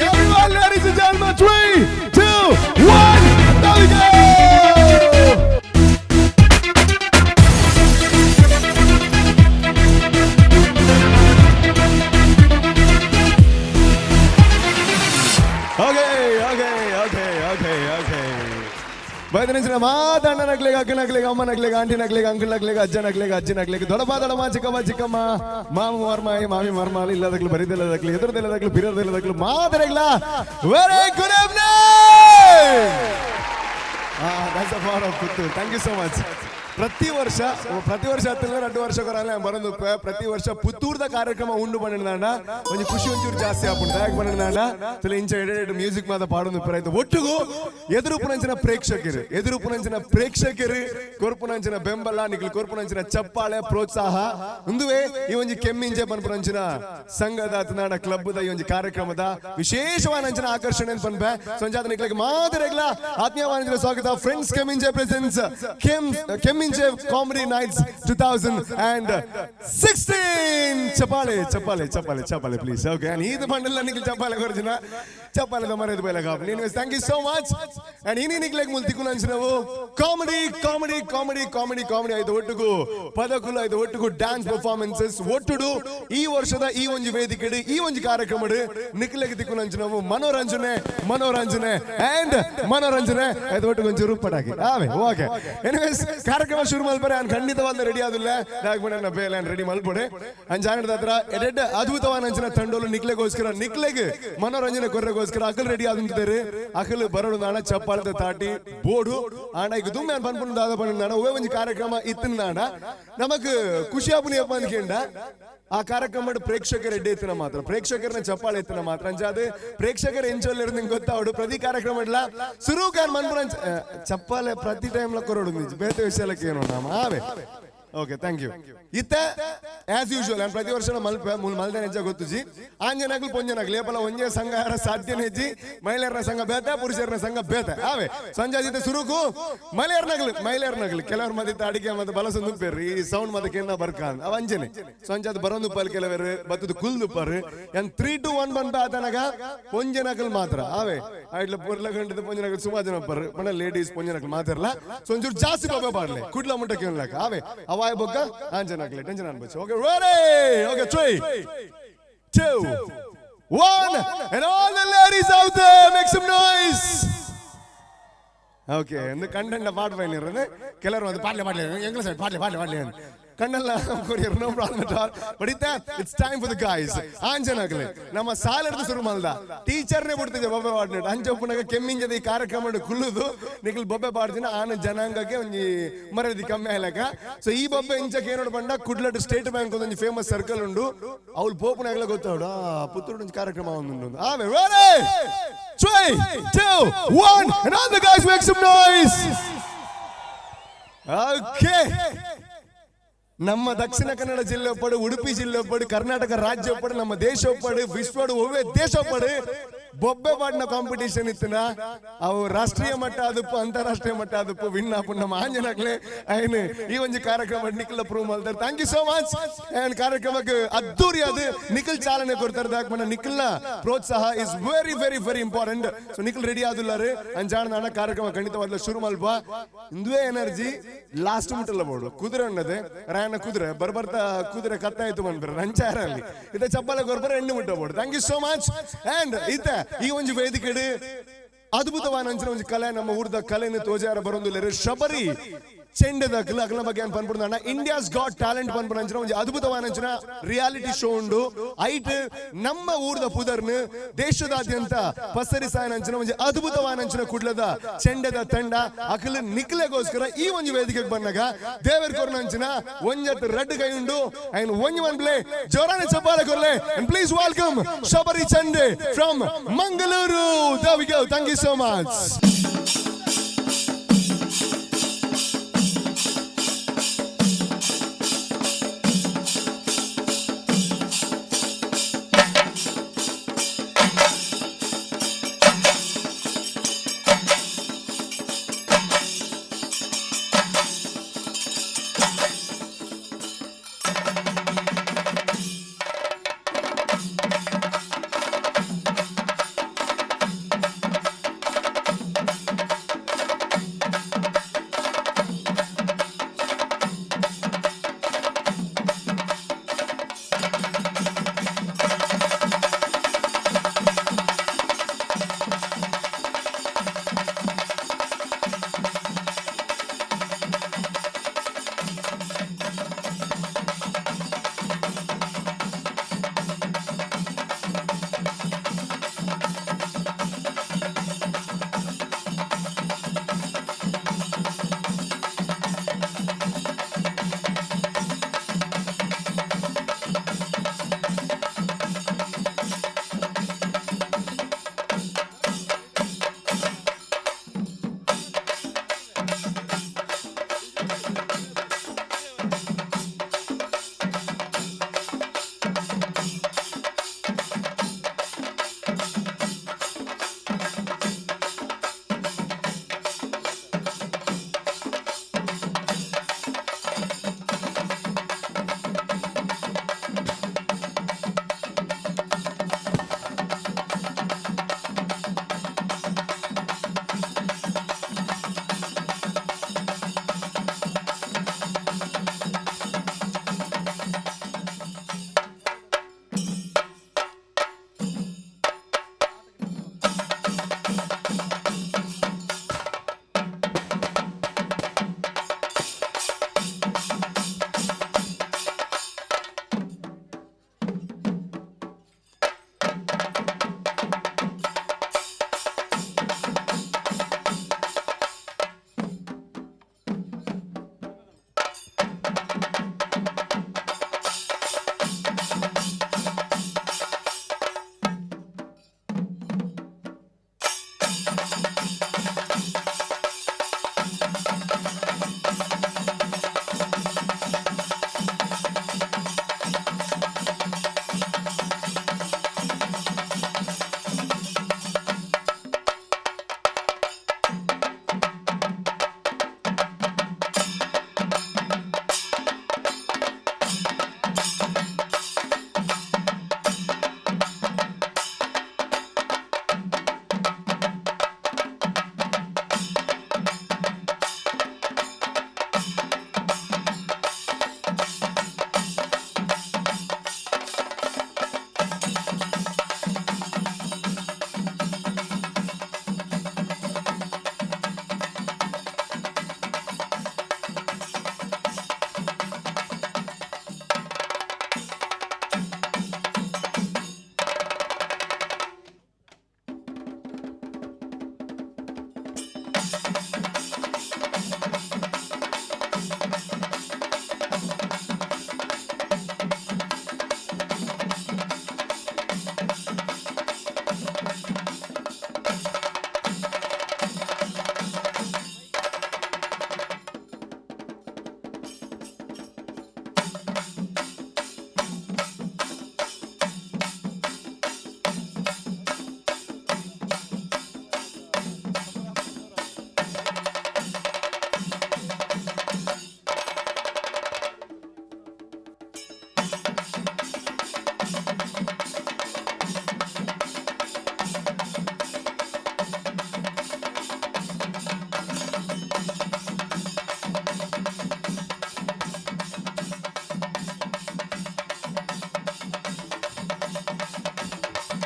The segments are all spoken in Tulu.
Everyone, ladies and gentlemen, 3, 2, 1, there we go! Okay, okay, okay, okay, okay. ಬೈದನಂಚಿನ ಮಾತಣ್ಣನಕ್ಲೆಗ್, ಅಕ್ಕನಕ್ಲೆಗ್, ಅಮ್ಮನಕ್ಲೆಗ್, ಆಂಟಿನಕ್ಲೆಗ್, ಅಂಕಲ್ನಕ್ಲೆಗ್, ಅಜ್ಜನಕ್ಲೆಗ್, ಅಜ್ಜಿನಕ್ಲೆಗ್, ದೊಡಪ ದೊಡಮ, ಚಿಕ್ಕಮ್ಮ ಚಿಕ್ಕಮ್ಮ, ಮಾಮ ಮರ್ಮಾಯಿ, ಮಾಮಿ ಮರ್ಮಾಲಿ, ಇಲ್ಲದಕ್ಲು, ಬರಿದೆಲ್ಲದಕ್ಲು, ಎದುರುದೆಲ್ಲದಕ್ಲು, ಬಿರದೆಲ್ಲದಕ್ಲು, ಮಾತರೆಗ್ಲ very good evening. That's the power of Puttur. Thank you so much. ಪ್ರತಿ ವರ್ಷ, ಪ್ರತಿ ವರ್ಷ ಹತ್ತಿರ 2 ವರ್ಷ ಕೊರಲ್ಲ ಬರೋದು. ಪ್ರತಿ ವರ್ಷ ಪುತ್ತೂರ್ದ ಕಾರ್ಯಕ್ರಮ ಉಂಡು ಬಂಡಿನಾಂಡ ಒಂಜಿ ಖುಷಿ ಒಂಚೂರು ಜಾಸ್ತಿ ಆಪುಂಡು. ದಾಯೆಗ್ ಬಂಡಿನಾಂಡ ತುಲೆ ಇಂಚ ಎಡೆ ಮ್ಯೂಸಿಕ್ ಮಾತ ಪಾಡೊಂದು ಆಯ್ತು. ಒಟ್ಟುಗು ಎದುರು ಪುನಂಚಿನ ಪ್ರೇಕ್ಷಕರು, ಎದುರು ಪುನಂಚಿನ ಪ್ರೇಕ್ಷಕರು ಕೊರ್ಪುನಂಚಿನ ಬೆಂಬಲ, ನಿಕ್ಲು ಕೊರ್ಪುನಂಚಿನ ಚಪ್ಪಾಳೆ, ಪ್ರೋತ್ಸಾಹ ಉಂದುವೆ ಈ ಒಂಜಿ ಕೆಮ್ಮಿಂಜೆ ಪನ್ಪುನಂಚಿನ ಸಂಘದ ಅತ್ನಾಡ ಕ್ಲಬ್ದ ಈ ಒಂಜಿ ಕಾರ್ಯಕ್ರಮದ ವಿಶೇಷವಾದ ಆಕರ್ಷಣೆ ಪನ್ಪೆ. ಸಂಜಾತ ನಿಕ್ಲೆಗ್ ಮಾತೆರೆಗ್ಲ ಆತ್ಮೀಯವಾದ ಸ್ವಾಗತ. Friends Kemminje presents Kemminje comedy nights 2016. ಚಪ್ಪಾಳೆ, ಚಪ್ಪಾಳೆ, ಚಪ್ಪಾಳೆ, ಚಪ್ಪಾಳೆ ಪ್ಲೀಸ್. ಓಕೆ, ಇದು ಬಂಡಲ್ ನಿಕ್ಲು ಚಪ್ಪಾಳೆ ಕೊರ್ಜಿನ ಚಪ್ಪಾಳೆ ಮರ್ಯಾದೆ ಬೈಲ ಕಾಪ್ ನೀನು. Thank you so much. And ಇನಿ ನಿಕ್ಲೆಗ್ ಮುಲ್ ತಿಕ್ಕುನಂಚಿನವು comedy, comedy, comedy, comedy, comedy ಆಯ್ತು. ಒಟ್ಟುಗು ಪದಕುಲು ಆಯ್ತು. ಒಟ್ಟುಗು ಡ್ಯಾನ್ಸ್ ಪರ್ಫಾರ್ಮೆನ್ಸಸ್. ಒಟ್ಟುಡು ಈ ವರ್ಷದ ಈ ಒಂಜಿ ವೇದಿಕೆ, ಈ ಒಂಜಿ ಕಾರ್ಯಕ್ರಮ ನಿಕ್ಲೆಗ್ ತಿಕ್ಕುನಂಚಿನವು ಮನೋರಂಜನೆ, ಮನೋರಂಜನೆ ಅಂಡ್ ಮನೋರಂಜನೆ. ಆಯ್ತು, ಒಟ್ಟಿಗೆ ಒಂಚೂರು ಪಟಾಕಿ ಆವೆ. ಓಕೆ, ಎನಿವೇಸ್, ಕಾರ್ಯಕ್ರಮ ಶುರು ಮಲ್ಪರೆ ನಾನು ಖಂಡಿತವಾದ ರೆಡಿ ಆದಿಲ್ಲ. ನನ್ನ ಬೇಲೆ ರೆಡಿ ಮಲ್ಪಡೆ. ಅಂಜಾನದ ಹತ್ರ ಎಡೆಡ್ ಅದ್ಭುತವಾದ ಅಂಚಿನ ತಂಡೋಲು ನಿಕ್ಲೆಗೋಸ್ಕರ, ನಿಕ್ಲೆಗ್ ಮನೋರಂಜನೆ ಕೊರ್ರೆಗೋಸ್ಕರ ಅಕಲ್ ರೆಡಿ ಆದಂತಿದ್ದಾರೆ. ಅಕಲ್ ಬರಡು ನಾಣ ಚಪ್ಪಾಳದ ತಾಟಿ ಬೋಡು. ಆಂಡ ಈಗ ದುಮ್ಮೆ ಪನ್ಪುಂಡು ದಾದ ಪನ್ಪುಂಡು, ಒವ್ವೆ ಒಂಜಿ ಕಾರ್ಯಕ್ರಮ ಇತ್ತಿನ ನಮಕ್ ಖುಷಿ ಆಪುನಿ ಅಂದ್ಕೇಂಡ ಆ ಕಾರ್ಯಕ್ರಮ ಪ್ರೇಕ್ಷಕರ ಎಡ್ಡೆ ಎತ್ತಿನ ಮಾತ್ರ, ಪ್ರೇಕ್ಷಕರನ್ನ ಚಪ್ಪಾಳೆ ಎತ್ತಿನ ಮಾತ್ರ. ಅಂಚಾದ ಪ್ರೇಕ್ಷಕರ ಎಂಚೊಲ್ಲೆರ್ ನಿಂಗೆ ಗೊತ್ತಾವಡು. ಪ್ರತಿ ಕಾರ್ಯಕ್ರಮ ಇಡ್ಲ ಸುರುಕಾರ್ ಮನ್ಪುನ ಚಪ್ಪಾಳೆ ಪ್ರತಿ ಟೈಮ್ ಕೊರಡು. ಬೇತೆ ವಿಷಯಕ್ಕೆ ಏನು ನಾಮ ಆವೆ. Okay, thank you. ಇತ್ತೆ ಆಸ್ ಯೂಶುವಲ್ ನಾನು ಪ್ರತಿ ವರ್ಷ ಮಲ್ಪ ಮುಲ್ ಮಲ್ದೆ ಹೆಜ್ಜೆ ಗೊತ್ತುಜಿ. ಆಂಜನಾಗ್ಲು ಪೊಂಜನಾಗ್ಲು ಏಪಲ ಒಂಜೇ ಸಂಘ ಸಾಧ್ಯನೇ ಹೆಜ್ಜಿ. ಮಹಿಳೆಯರನ ಸಂಘ ಬೇತೆ, ಪುರುಷರನ ಸಂಘ ಬೇತೆ ಆವೆ. ಸಂಜೆ ಜೊತೆ ಸುರುಕು ಮಹಿಳೆಯರ್ನಗ್ಲು, ಮಹಿಳೆಯರ್ನಗ್ಲು ಕೆಲವರು ಮತ್ತೆ ಅಡಿಗೆ ಮತ್ತೆ ಬಲಸೊಂದು ಉಪ್ಪೇರು, ಈ ಸೌಂಡ್ ಮತ್ತೆ ಕೆನ್ನ ಬರ್ಕಾನ್ ಅವ ಅಂಜನೆ. ಸಂಜೆ ಅದು ಬರೋದು ಉಪ್ಪಲ್, ಕೆಲವರು ಬತ್ತದ ಕುಲ್ದು ಉಪ್ಪಾರು. ಏನ್ 3, 2, 1 ಬಂದ ಆತನಗ ಪೊಂಜನಕಲ್ ಮಾತ್ರ ಆವೆ. ಐಟ್ಲ ಪೊರ್ಲ ಗಂಟದ ಪೊಂಜನಕಲ್ ಸುಮಾರು ಜನ ಉಪ್ಪಾರು. ಪಂಡ ಲೇಡೀಸ್ ಪೊಂಜನಕಲ್ ಮಾತಾರಲ್ಲ. ಸೊ ಒಂಚೂರು ಜಾಸ್ತಿ ಬೊಬ್ಬೆ ಪಾಡ್ಲೆ, ಕುಡ್ಲ ಮುಟ್ಟ ಕೇಳಲಾಕ ಆವೆ. ಅವಾಯ ಬೊಕ್ಕ ಆಂಜನಕ್ಲೆ tension ಅನ್ಬಚ್ಚು. Okay, ready? Okay, 3, 2, 1, and all the ladies out there, make some noise. Okay, ಒಂದು ಕಂಡಂಡ ಪಾಟ್ ಬೈನಿರೋದು. ಕೆಲವರು ಒಂದು ಪಾಡ್ಲೆ ಪಾಡ್ಲೆ, ಎಂಗ್ಲ side ಪಾಡ್ಲೆ ಪಾಡ್ಲೆ ಪಾಡ್ಲೆ ಕಣ್ಣೆಲ್ಲ courier. No problem at all. But ಇತ್ತ it's time for the guys. ಆಂಜನಾಗಲೆ ನಮ್ಮ ಸಾಲರ್ದು ಶುರು ಮಲ್ದ ಟೀಚರ್ನೇ ಬಿಡ್ತಿದ್ದೆ ಬೊಬ್ಬೆ ಪಾಡ್ನೆಟ್. ಅಂಚೊಪ್ಪುನಗ ಕೆಮ್ಮಿಂಜದ ಈ ಕಾರ್ಯಕ್ರಮ ಕುಳ್ಳುದು ನಿಕ್ಲು ಬೊಬ್ಬೆ ಪಾಡ್ದಿನ ಆನ ಜನಾಂಗಕ್ಕೆ ಒಂಜಿ ಮರದಿ ಕಮ್ಮಿ ಆಯ್ಲಕ. ಸೊ ಈ ಬೊಬ್ಬೆ ಇಂಚಕ್ಕೆ ಏನೋಡು ಬಂಡ ಕುಡ್ಲಟ್ ಸ್ಟೇಟ್ ಬ್ಯಾಂಕ್ ಒಂಜಿ ಫೇಮಸ್ ಸರ್ಕಲ್ ಉಂಡು. ಅವ್ಳು ಪೋಪುನಾಗಲ ಗೊತ್ತಾವಡು, ಆ ಪುತ್ತೂರು ಒಂಜಿ ಕಾರ್ಯಕ್ರಮ ಒಂದು ಆಮೆ. Ready? 3, 2, 1, and all the guys, make some noise. Okay, ನಮ್ಮ ದಕ್ಷಿಣ ಕನ್ನಡ ಜಿಲ್ಲೆ ಒಪ್ಪಡು, ಉಡುಪಿ ಜಿಲ್ಲೆ ಒಪ್ಪಡು, ಕರ್ನಾಟಕ ರಾಜ್ಯ ಒಪ್ಪಡು, ನಮ್ಮ ದೇಶ ಒಪ್ಪಡು, ವಿಶ್ವಡು ಒವ್ವೆ ದೇಶ ಒಪ್ಪಡು, ಬೊಬ್ಬೆ ಪಾಡಿನ ಕಾಂಪಿಟೇಷನ್ ಇತ್ತಿನ ಅವು ರಾಷ್ಟ್ರೀಯ ಮಟ್ಟ ಆದಪ್ಪು, ಅಂತಾರಾಷ್ಟ್ರೀಯ ಮಟ್ಟ ಆದಪ್ಪು ವಿನ್ ಆಪುನ ನಮ್ಮ ಆಂಜನಕ್ಲೆ. ಐನ್ ಈ ಒಂಜಿ ಕಾರ್ಯಕ್ರಮ ನಿಖಲ್ ಪ್ರೂವ್ ಮಾಡ್ತಾರೆ. Thank you so much. And ಕಾರ್ಯಕ್ರಮಕ್ಕೆ ಅದ್ದೂರಿ ಅದು ನಿಖಲ್ ಚಾಲನೆ ಕೊಡ್ತಾರೆ. ದಾಕ್ ನಿಖಲ್ನ ಪ್ರೋತ್ಸಾಹ is very, very, very important. So Nikhil ready ಆದುಲ್ಲಾರು ಅಂಜಾಣ ಕಾರ್ಯಕ್ರಮ ಖಂಡಿತವಾಗ್ಲೂ ಶುರು ಮಲ್ಪ. ಇಂದುವೇ ಎನರ್ಜಿ ಲಾಸ್ಟ್ ಮುಟ್ಟಲ್ಲ ಬೋಡು. ಕುದುರೆ ಉಣ್ಣದೆ ರಾಯನ ಕುದುರೆ ಬರ್ಬರ್ತಾ ಕುದುರೆ ಕತ್ತಾಯ್ತು ಬಂದ್ರೆ ರಂಚಾರಲ್ಲಿ ಇದ ಚಪ್ಪಲ ಕೊರ್ಬರ ಎಣ್ಣೆ ಮುಟ್ಟಬೋದು. Thank you so much. And ಇತ್ತ ಈ ಒಂಜಿ ವೇದಿಕೆ ಅದ್ಭುತವಾದ ಅಂಚಿನ ಒಂಜಿ ಕಲೆ, ನಮ್ಮ ಊರ್ದ ಕಲೆನ ತೋಜಾರ ಬರೊಂದುಲ್ಲೆರ್ ಶಬರಿ ಚೆಂಡೆದ ಅಗಲ ಬಗ್ಗೆ ಪನ್ಪುಂಡು. ಇಂಡಿಯಾಸ್ ಗಾಟ್ ಟ್ಯಾಲೆಂಟ್ ಪನ್ಪುನ ಅಂಚಿನ ಒಂಜಿ ಅದ್ಭುತವಾದ ಅಂಚಿನ ರಿಯಾಲಿಟಿ ಶೋ ಉಂಡು. ಐಟ್ ನಮ್ಮ ಊರ್ದ ಪುದರ್ನ್ ದೇಶದಾದ್ಯಂತ ಪಸರಿಸಾಯನ ಅಂಚಿನ ಒಂಜಿ ಅದ್ಭುತವಾದ ಅಂಚಿನ ಕುಡ್ಲದ ಚೆಂಡೆದ ತಂಡ ಅಕಲ್ ನಿಕ್ಲೆಗೋಸ್ಕರ ಈ ಒಂಜಿ ವೇದಿಕೆಗೆ ಬಂದಾಗ ದೇವರ್ ಕೊರ್ನ ಅಂಚಿನ ಒಂಜತ್ ರಡ್ಡ್ ಕೈ ಉಂಡು. ಐನ್ ಒಂಜಿ ಒನ್ ಪ್ಲೇ ಜೋರಾನೆ ಚಪ್ಪಾಳೆ ಕೊರ್ಲೆ. And please welcome Shabari Chende from Mangaluru. There we go. Thank you so much.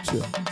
Sure.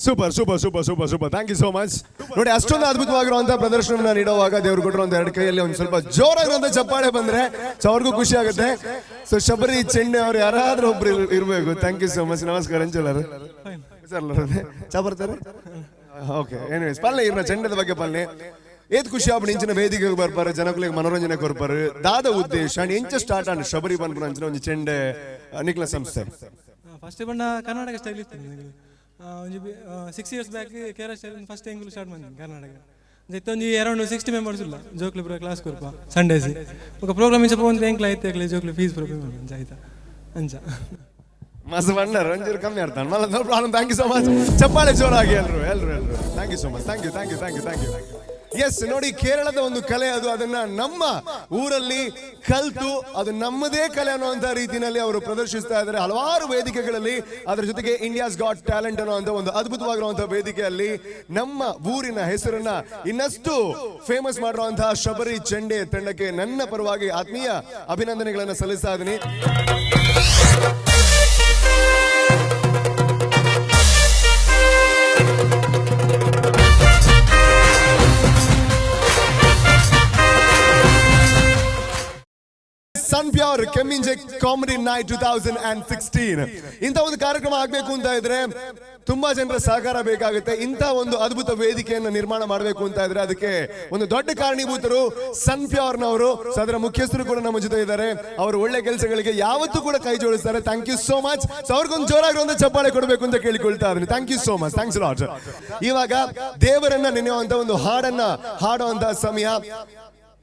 Super, super, super, super, super. Thank you so much. ನೋಡಿ, ಅಷ್ಟೊಂದು ಅದ್ಭುತವಾಗಿರುವಂತಹ ಪ್ರದರ್ಶನವನ್ನ ನೀಡುವಾಗ ದೇವರು ಕೊಟ್ಟಿರುವಂತ ಎರಡು ಕೈಯಲ್ಲಿ ಒಂದು ಸ್ವಲ್ಪ ಜೋರಾಗಿರುವಂತ ಚಪ್ಪಾಳೆ ಬಂದ್ರೆ ಸೊ ಅವ್ರಿಗೂ ಖುಷಿ ಆಗುತ್ತೆ. ಸೊ ಶಬರಿ ಚೆಂಡೆ ಅವ್ರು ಯಾರಾದ್ರೂ ಒಬ್ರು ಇರಬೇಕು. Thank you so much. ನಮಸ್ಕಾರ. ಅಂಚಲರು ಚಾ ಬರ್ತಾರೆ. ಓಕೆ, ಎನಿವೇಸ್, ಪಲ್ಲೆ ಇರ್ನ ಚೆಂಡದ ಬಗ್ಗೆ ಪಲ್ಲೆ. ಏತ್ ಖುಷಿ ಆಪುಂಡು ಇಂಚಿನ ವೇದಿಕೆಗೆ ಬರ್ಪಾರೆ, ಜನಗಳಿಗೆ ಮನೋರಂಜನೆ ಕೊರ್ಪಾರು. ದಾದ ಉದ್ದೇಶ ಅಂಡ್ ಎಂಚ ಸ್ಟಾರ್ಟ್ ಆಂಡ್ ಶಬರಿ ಪನ್ಪುನ ಅಂಚಿನ ಒಂಜಿ ಚೆಂಡೆ ನಿಕ್ಲ ಸಂಸ್ಥೆ? ಫಸ್ಟ್ ಪಂಡ ಕರ್ನಾಟಕ ಸ್ಟೈಲ್ ಇತ್ತು ಎಂಕುಲು. ಒಂಜಿ 6 years back Kerala style first ಎಂಕುಲು ಸ್ಟಾರ್ಟ್ ಬಂದಿನಿ ಕರ್ನಾಟಕ. ಇತ್ತೆ ಒಂಜಿ ಅರೌಂಡ್ 60 ಮೆಂಬರ್ಸ್ ಇಲ್ಲ ಜೋಕ್ಲು ಪೂರ ಕ್ಲಾಸ್ ಕೊರ್ಪ ಸಂಡೇಸ್. ಬೊಕ ಪ್ರೋಗ್ರಾಮ್ ಇಂಚ ಪೋವೊಂದು ಎಂಕ್ಲ ಐತೆ ಎಂಕ್ಲೆ ಜೋಕ್ಲು ಫೀಸ್ ಪೂರ ಪೇ ಅಂಚ ಆಯ್ತಾ ಅಂಚ. ಮಸ್ತ್ ಬಂಡರ್ ಒಂಚೂರು ಕಮ್ಮಿ ಆಡ್ತಾನೆ ಮಲ್ಲ. No problem, thank you so much. ಚಪ್ಪಾಳೆ ಜೋರಾಗಿ ಎಲ್ರು, ಎಲ್ರು, ಎಲ್ರು. Thank you so much. Thank you, thank you, thank you, thank you. Yes, ನೋಡಿ, ಕೇರಳದ ಒಂದು ಕಲೆ ಅದು. ಅದನ್ನ ನಮ್ಮ ಊರಲ್ಲಿ ಕಲ್ತು ಅದು ನಮ್ಮದೇ ಕಲೆ ಅನ್ನುವಂಥ ರೀತಿಯಲ್ಲಿ ಅವರು ಪ್ರದರ್ಶಿಸ್ತಾ ಇದ್ದಾರೆ ಹಲವಾರು ವೇದಿಕೆಗಳಲ್ಲಿ. ಅದರ ಜೊತೆಗೆ ಇಂಡಿಯಾಸ್ ಗಾಟ್ ಟ್ಯಾಲೆಂಟ್ ಅನ್ನುವಂಥ ಒಂದು ಅದ್ಭುತವಾಗಿರುವಂತಹ ವೇದಿಕೆಯಲ್ಲಿ ನಮ್ಮ ಊರಿನ ಹೆಸರನ್ನ ಇನ್ನಷ್ಟು ಫೇಮಸ್ ಮಾಡಿರುವಂತಹ ಶಬರಿ ಚೆಂಡೆ ತಂಡಕ್ಕೆ ನನ್ನ ಪರವಾಗಿ ಆತ್ಮೀಯ ಅಭಿನಂದನೆಗಳನ್ನು ಸಲ್ಲಿಸ್ತಾ ಇದ್ದೀನಿ. ಸನ್ ಪ್ಯೂರ್ ಕೆಮ್ಮಿಂಜೆ ಕಾಮಿಡಿ ನೈಟ್ 2016. ಇಂಥ ಒಂದು ಕಾರ್ಯಕ್ರಮ ಆಗಬೇಕು ಅಂತ ಇದ್ರೆ ತುಂಬಾ ಜನರ ಸಹಕಾರ ಬೇಕಾಗುತ್ತೆ. ಇಂಥ ಒಂದು ಅದ್ಭುತ ವೇದಿಕೆಯನ್ನು ನಿರ್ಮಾಣ ಮಾಡಬೇಕು ಅಂತ ಇದ್ರೆ ಅದಕ್ಕೆ ಒಂದು ದೊಡ್ಡ ಕಾರಣೀಭೂತರು ಸನ್ ಪ್ಯೂರ್ನವರು. ಸೊ ಅದರ ಮುಖ್ಯಸ್ಥರು ಕೂಡ ನಮ್ಮ ಜೊತೆ ಇದ್ದಾರೆ. ಅವರು ಒಳ್ಳೆ ಕೆಲಸಗಳಿಗೆ ಯಾವತ್ತೂ ಕೂಡ ಕೈ ಜೋಡಿಸ್ತಾರೆ. Thank you so much. So ಅವ್ರಿಗೊಂದು ಜೋರಾಗಿ ಒಂದು ಚಪ್ಪಾಳೆ ಕೊಡಬೇಕು ಅಂತ ಕೇಳಿಕೊಳ್ತಾ ಇದ್ದೀನಿ. Thank you so much, thanks lot. ಇವಾಗ ದೇವರನ್ನ ನೆನೆಯುವಂತ ಒಂದು ಹಾಡನ್ನ ಹಾಡುವಂತ ಸಮಯ.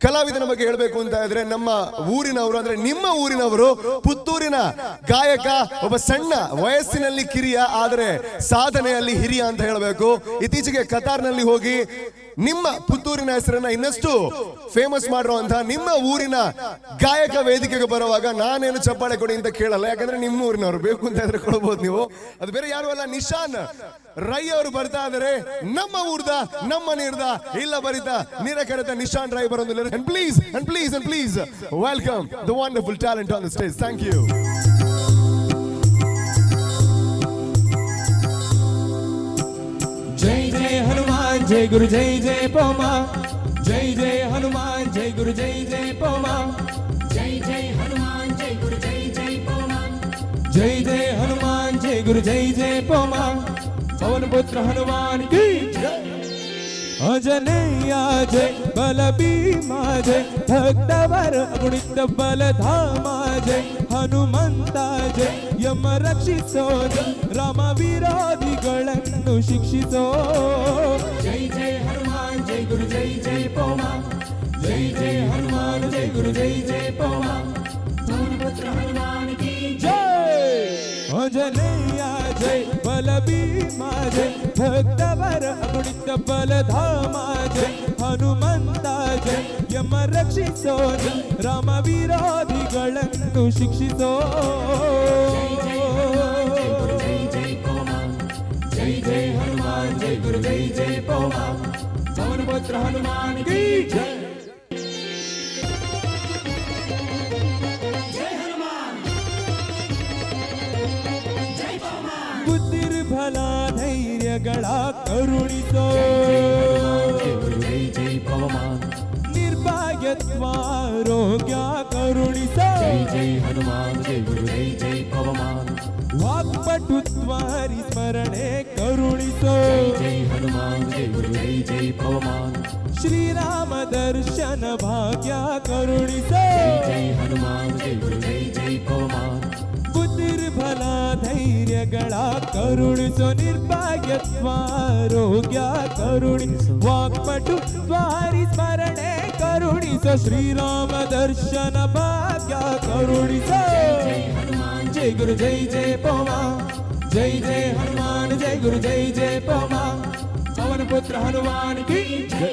ಕಲಾವಿದನ ಬಗ್ಗೆ ಹೇಳಬೇಕು ಅಂತ ಇದ್ರೆ ನಮ್ಮ ಊರಿನವರು, ಅಂದ್ರೆ ನಿಮ್ಮ ಊರಿನವರು, ಪುತ್ತೂರಿನ ಗಾಯಕ, ಒಬ್ಬ ಸಣ್ಣ ವಯಸ್ಸಿನಲ್ಲಿ ಕಿರಿಯ, ಆದರೆ ಸಾಧನೆಯಲ್ಲಿ ಹಿರಿಯ ಅಂತ ಹೇಳಬೇಕು. ಇತ್ತೀಚೆಗೆ ಕತಾರ್ನಲ್ಲಿ ಹೋಗಿ ನಿಮ್ಮ ಪುತ್ತೂರಿನ ಹೆಸರನ್ನ ಇನ್ನಷ್ಟು ಫೇಮಸ್ ಮಾಡಿರುವಂತಹ ನಿಮ್ಮ ಊರಿನ ಗಾಯಕ ವೇದಿಕೆಗೆ ಬರುವಾಗ ನಾನೇನು ಚಪ್ಪಾಳೆ ಕೊಡಿ ಅಂತ ಕೇಳಲ್ಲ, ಯಾಕಂದ್ರೆ ನಿಮ್ಮ ಊರಿನವರು. ಬೇಕು ಅಂತ ಇದ್ರೆ ಕೊಡ್ಬೋದು ನೀವು. ಅದು ಬೇರೆ ಯಾರು ಅಲ್ಲ, ನಿಶಾನ್ ರೈ ಅವರು ಬರ್ತಾ ಇದ್ದಾರೆ. ನಮ್ಮ ಊರ್ದ, ನಮ್ಮ ನೀರ್ದ, ಇಲ್ಲ ಬರಿತ ನೀರ ಕರೆತ ನಿಶಾನ್ ರೈ ಬರೋದಿಲ್ಲ. And please, and please, and please welcome the wonderful talent on the stage. Thank you. जय जय हनुमान, जय गुरु, जय जय पौमा. जय जय हनुमान, जय गुरु, जय जय पौमा. जय जय हनुमान, जय गुरु, जय जय पौमा. जय जय हनुमान, जय गुरु, जय जय पौमा. पवन पुत्र हनुमान की जय. अंजनेया जय, बल भीमा जय, भक्तवर अगुणित बलधामा जय, हनुमंತ ಜಯ, ಯಮ ರಕ್ಷಿಸೋ ಜಯ, ರಾಮ ವಿರೋಧಿಗಳನ್ನು ಶಿಕ್ಷಿಸೋ. जय जय हनुमान, जय गुरु, जय जय पौमा. जय जय हनुमान, जय गुरु, जय जय पौमा. पवन पुत्र हनुमान की. जय अंजनेया जय, बल भीमा जय, भक्तवर अगुणित बलधामा जय, हनुमंತ ಜಯ, ಯಮ ರಕ್ಷಿಸೋ ಜಯ, ರಾಮ ವಿರೋಧಿಗಳನ್ನು ಶಿಕ್ಷಿಸೋ. जय जय हनुमान, जय गुरु, जय जय पौमा. जय जय हनुमान, जय गुरु, जय जय पौमा. पवन पुत्र हनुमान की जय. जय हनुमान, जय पौमा. ಬುದ್ಧಿರ್ಬಲ ಧೈರ್ಯಗಳ ಕರುಣಿಸೋ. जय गुरु, जय जय पवमान. ನಿರ್ಭಯತ್ವ ಆರೋಗ್ಯ ಕರುಣಿಸೋ. जय जय हनुमान, जय गुरु, जय जय पवमान. ವಾಕ್ಪಟುತ್ವ ಹರಿ ಸ್ಮರಣೆ ಕರುಣಿಸೋ. जय जय हनुमान, जय गुरु, जय जय पवमान. ಶ್ರೀರಾಮ ದರ್ಶನ ಭಾಗ್ಯ ಕರುಣಿಸೋ. जय जय हनुमान, जय गुरु, जय जय पवमान. ಬುದ್ಧಿರ್ಬಲ ಧೈರ್ಯಗಳ ಕರುಣಿಸೋ. ನಿರ್ಭಯತ್ವ ಆರೋಗ್ಯ ಕರುಣಿಸೋ. ವಾಕ್ಪಟುತ್ವ ಹರಿ ಸ್ಮರಣೆ ಕರುಣಿಸೋ. ಶ್ರೀರಾಮ ದರ್ಶನ ಭಾಗ್ಯ ಕರುಣಿಸೋ. जय जय गुरु, जय जय पौमा. जय जय हनुमान, जय गुरु, जय जय पौमा. पवन पुत्र हनुमान की जय.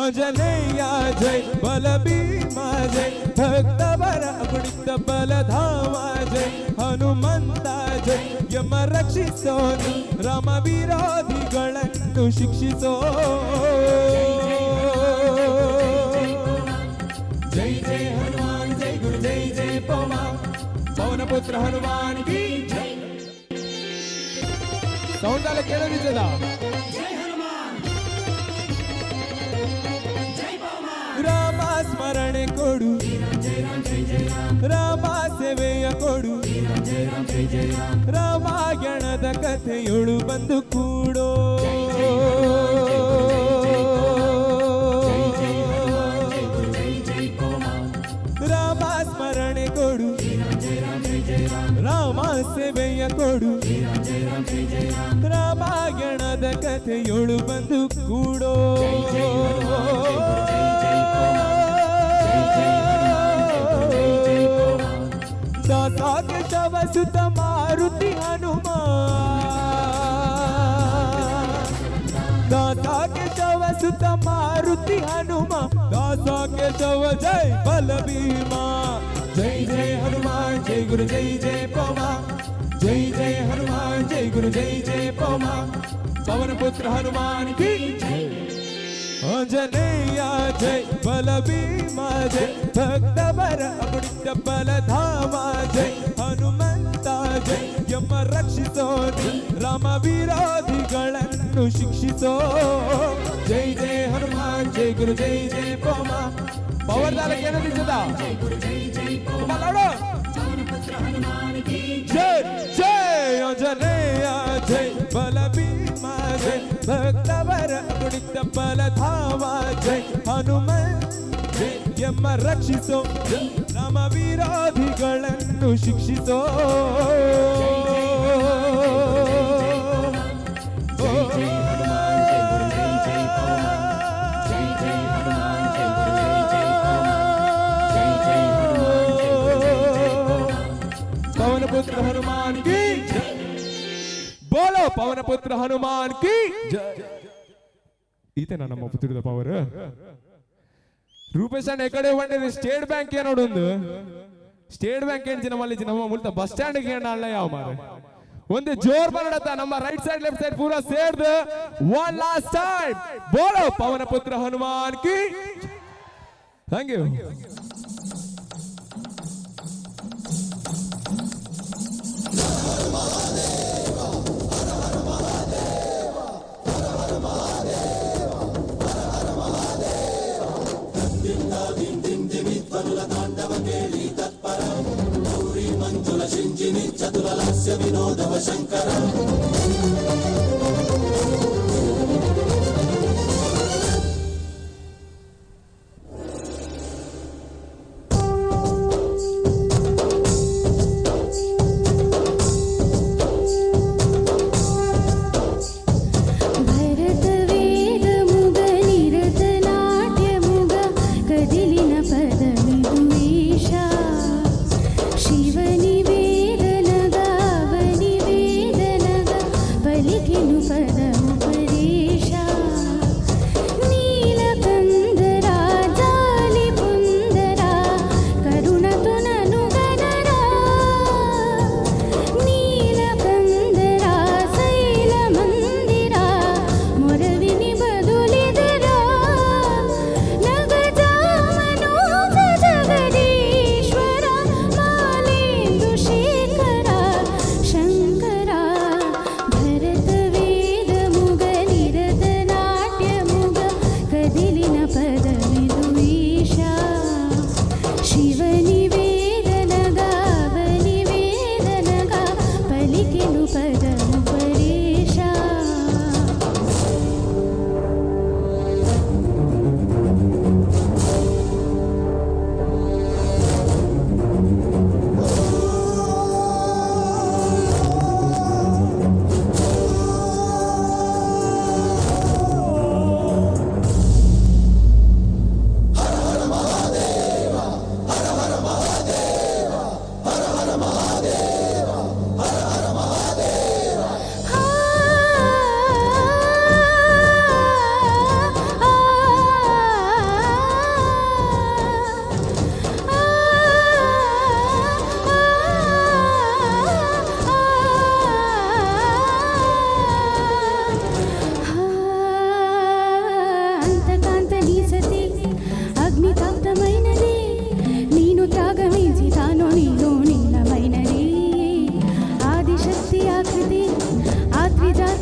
अंजनेया जय, बल भीमा जय, भक्तवर अगुणित बलधामा जय, हनुमंತ ಜಯ, ಯಮ ರಕ್ಷಿಸೋ, ರಾಮ ವಿರೋಧಿಗಳನ್ನು ಶಿಕ್ಷಿಸೋ. जय जय हनुमान, जय गुरु, जय जय पवमान. पवन पुत्र हनुमान की जय. ಸೌಂಡ್ ಅಲ್ಲ ಕೇಳೋದಿದ್ದದ. ರಾಮ ಸ್ಮರಣೆ ಕೊಡು, ರಾಮ ಸೇವೆಯ ಕೊಡು, ರಾಮಾಯಣದ ಕಥೆಯೊಳು ಬಂದು ಕೂಡೋ. ರಾಮ ಸ್ಮರಣೆ ಕೊಡು, ರಾಮ ಸೇವೆಯ ಕೊಡು, ರಾಮಾಯಣದ ಕಥೆಯೊಳು ಬಂದು ಕೂಡೋ. ದಾಸ ಕೇಶವ ಸುತ ಮಾರುತಿ ಹನುಮ, ದಾಸ ಕೇಶವ ಸುತ ಮಾರುತಿ ಹನುಮ, ದಾಸ ಕೇಶವ ಜೈ ಬಲ ಭೀಮಾ. ಜೈ ಜೈ ಹನುಮಾನ್ ಜೈ ಗುರು ಜೈ ಜೈ ಪವಮ, ಜೈ ಜೈ ಹನುಮಾನ್ ಜೈ ಗುರು ಜೈ ಜೈ ಪವಮ, ಪವನ ಪುತ್ರ ಹನುಮಾನ್ ಕಿ ಜೈ. ಆಂಜನೇಯ ಜೈ ಬಲ ಭೀಮ ಜೈ, ಭಕ್ತವರ ಅಗುಣಿತ ಬಲಧಾಮ ಜೈ, ಹನುಮಂತ ಜೈ, ಯಮ ರಕ್ಷಿಸೋ, ರಾಮ ವಿರೋಧಿಗಳನ್ನು ಶಿಕ್ಷಿಸೋ. ಜೈ ಜೈ ಹನುಮಾನ್ ಜೈ ಗುರು ಜೈ ಜೈ ಪವಮ. ಪವರ್ ದಾಲಕ್ಕೆ ಏನದಿದ್ದದ? ಜೈ ಜೈ ಆಂಜನೇಯ ಜೈ ಬಲ ಭೀಮ ಜೈ, ಭಕ್ತವರ ಅಗುಣಿತ ಬಲಧಾಮ ಜೈ, ಹನುಮನ್ ಜೈ, ಯಮ ರಕ್ಷಿಸೋ, ರಾಮ ವಿರೋಧಿಗಳನ್ನು ಶಿಕ್ಷಿಸೋ. पवन पुत्र हनुमान की जय। बोलो पवन पुत्र हनुमान की जय. ಈತನ ನಮ್ಮ ಪುತ್ರದ ಪವರ್. ರೂಪೇಶ್ ಅಣ್ಣ ಎಕಡೆ ಬಂದಿದೆ. ಸ್ಟೇಟ್ ಬ್ಯಾಂಕ್ ಏನೋಡೊಂದು ಸ್ಟೇಟ್ ಬ್ಯಾಂಕ್ ಏನ್ ನಮ್ಮಲ್ಲಿ ನಮ್ಮ ಮುಲ್ತ ಬಸ್ ಸ್ಟ್ಯಾಂಡ್ ಅಣ್ಣ ಯಾವ ಮಾರೆ. ಒಂದು ಜೋರ್ ಬರಡತ್ತ ನಮ್ಮ ರೈಟ್ ಸೈಡ್ ಲೆಫ್ಟ್ ಸೈಡ್ ಪೂರಾ ಸೇರ್ದು ಒನ್ ಲಾಸ್ಟ್ ಟೈಮ್ ಬೋಲೋ ಪವನ ಪುತ್ರ ಹನುಮಾನ್ ಕಿ. Thank you. ಭರತವೇದಮುಗ ನಿರತನಾಟ್ಯಮುಗ ಕದಿಲಿನ ಪದಮಿದು ಈಶ, ಶಿವನಿವೇದನಗ ಅವನಿವೇದನಗ ಪಲಿಕೆನು ಪದಮು ಪರೇಶ. ನೀಲಕಂದರ ಜಾಲಿ ಪುಂದರ ಕರುಣತು ನನುಗನರ, ನೀಲಕಂದರ ಶೈಲ ಮಂದಿರ ಮೊರವಿನಿ ಬದುಲಿದರ, ನಗಜ ಮನೋಜ ಜಗದೀಶ್ವರ ಮಾಲೇಂದು ಶೇಖರ ಶಂಕರ. ಭರತವೇದ ಮುಗ ನಿರತ ನಾಟ್ಯ ಮುಗ ಕದಿಲಿನ ಪದವಿದು ಈಶ, ಶಿವನಿವೇದನಗ ಅವನಿವೇದನಗ ಪಲಿಕೆನು ಪದಮು ಪರೇಶ. అంతకాంత నీ సతి అగ్నితాప్తమైనది, నేను త్రాగమించి తాను నీలో నీలమైనది. ఆదిశక్తి ఆకృతి ఆత్రిజాత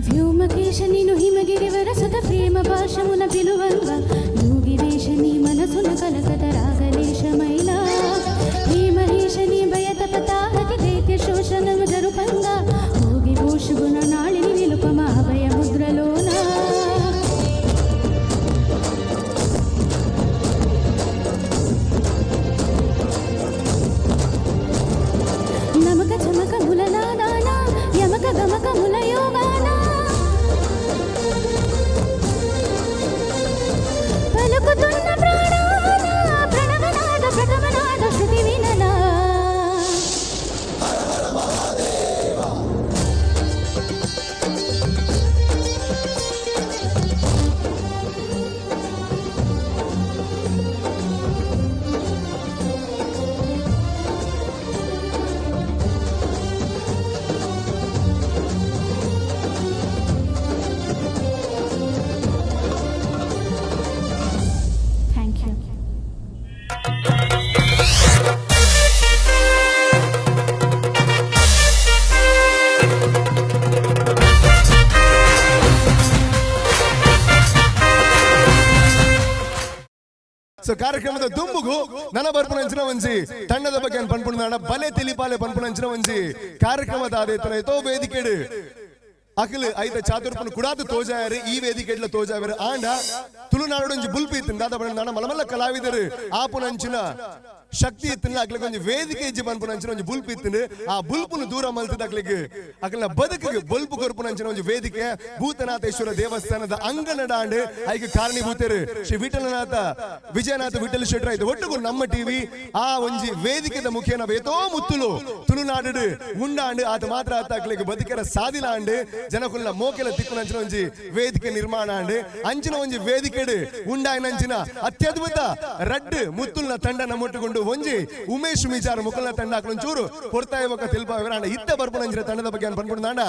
ವ್ಯೋಮಕೇಶ ನೀನು ಹಿಮಗಿರಿವರ ಸುತ ಪ್ರೇಮ ಭಾಷಮುನ ಬಿಲುವಂಗ ಯೋಗಿ ವೇಷ ನೀ ಮನಸುನ ಕಲಕದ ರಾಗಲೇಶ ಮೈಲ ಹೇ ಮಹೇಶ ನೀ ಭಯತ ಪತಾಹತಿ ದೈತ್ಯ ಶೋಷಣము జరుపంగా భోగి భూష గుణ నాళిని నిలుపమ అభయ ముద్రలోన. నమక చమక ముల నాదాన యమక గమక ముల యోగాన పలుకుతున్న ప్రాణాన ప్రణవనాద ప్రథమనాద శృతి విననా. Thank you. So ಕಾರ್ಯಕ್ರಮದ ದುಂಬುಗು ನನ್ನ ಬರ್ಪುನಂಚಿನ ಒಂಜಿ ತಂಡದ ಬಗ್ಗೆ ಪನ್ಪುಣ ಬಲೆ ತಿಳಿಪಾಲೆ ಪನ್ಪುನಂಚಿನ ಒಂಜಿ ಕಾರ್ಯಕ್ರಮದ ಆದೇತನ ವೇದಿಕೆಡು ಅಖಿಲ್ ಐತ ಚಾತುರ್ಪನ ಕುಡಾದ ತೋಜಾಯರು, ಈ ವೇದಿಕೆಡ್ಲ ತೋಜಾಯರು. ಆಂಡ ತುಳುನಾಡು ಒಂಜಿ ಬುಲ್ಪಿ ಇತ್ತಿನ ದಾದ ಬಣ್ಣ ಮಲಮಲ್ಲ ಕಲಾವಿದರು ಆಪುನಂಚಿನ ಶಕ್ತಿ ಇತ್ತಿನ ಅಕ್ಲಿಗೆ ಒಂಜಿ ವೇದಿಕೆ ಇಜ್ಜಿ ಪನ್ಪುನಂಚಿನ ಒಂಜಿ ಬುಲ್ಪಿ ಇತ್ತಿನ ಆ ಬುಲ್ಪುನು ದೂರ ಮಲ್ತದ ಅಕ್ಲಿಗೆ ಅಕ್ಲಿನ ಬದುಕಿಗೆ ಬೊಲ್ಪು ಕೊರ್ಪುನಂಚಿನ ಒಂಜಿ ವೇದಿಕೆ ಭೂತನಾಥೇಶ್ವರ ದೇವಸ್ಥಾನದ ಅಂಗನಡಾಂಡ್ ಐಕ್ ಕಾರಣೀಭೂತರು ಶ್ರೀ ವಿಠಲನಾಥ ವಿಜಯನಾಥ ವಿಠಲ ಶೆಟ್ಟರ್ ಆಯ್ತು. ಒಟ್ಟುಗು ನಮ್ಮ ಟಿವಿ ಆ ಒಂಜಿ ವೇದಿಕೆದ ಮುಖೇನ ವೇತೋ ಮುತ್ತುಲು ತುಳುನಾಡು ಉಂಡಾಂಡ್ ಆತ ಮಾತ್ರ ಆತ ಅಕ್ಲಿಗೆ ಬದುಕರ ಸಾದಿಲಾಂಡ್ ಜನಕುಲ್ನ ಮೋಕೆಲ ತಿಕ್ಕುನಂಚಿನ ಒಂಜಿ ವೇದಿಕೆ ನಿರ್ಮಾಣ ಆಂಡ್ ಅಂಚಿನ ಒಂಜಿ ವೇದಿಕೆಡ್ ಉಂಡಾಯಿನಂಚಿನ ಅತ್ಯದ್ಭುತ ರಡ್ಡ್ ಮುತ್ತುಲ್ನ ತಂಡ ನಮ್ಮೊಟ್ಟುಕೊಂಡು ಒಂಜಿ ಉಮೇಶ್ ಮಿಜಾರ್ ಮುಕಲ್ನ ತಂಡ ಚೂರು ಕೊಡ್ತಾ ಇವಾಗ ತಿಲ್ಪ ಇತ್ತ ಬರ್ಪುನಂಚಿನ ತಂಡದ ಬಗ್ಗೆ ಪನ್ಪುಂಡ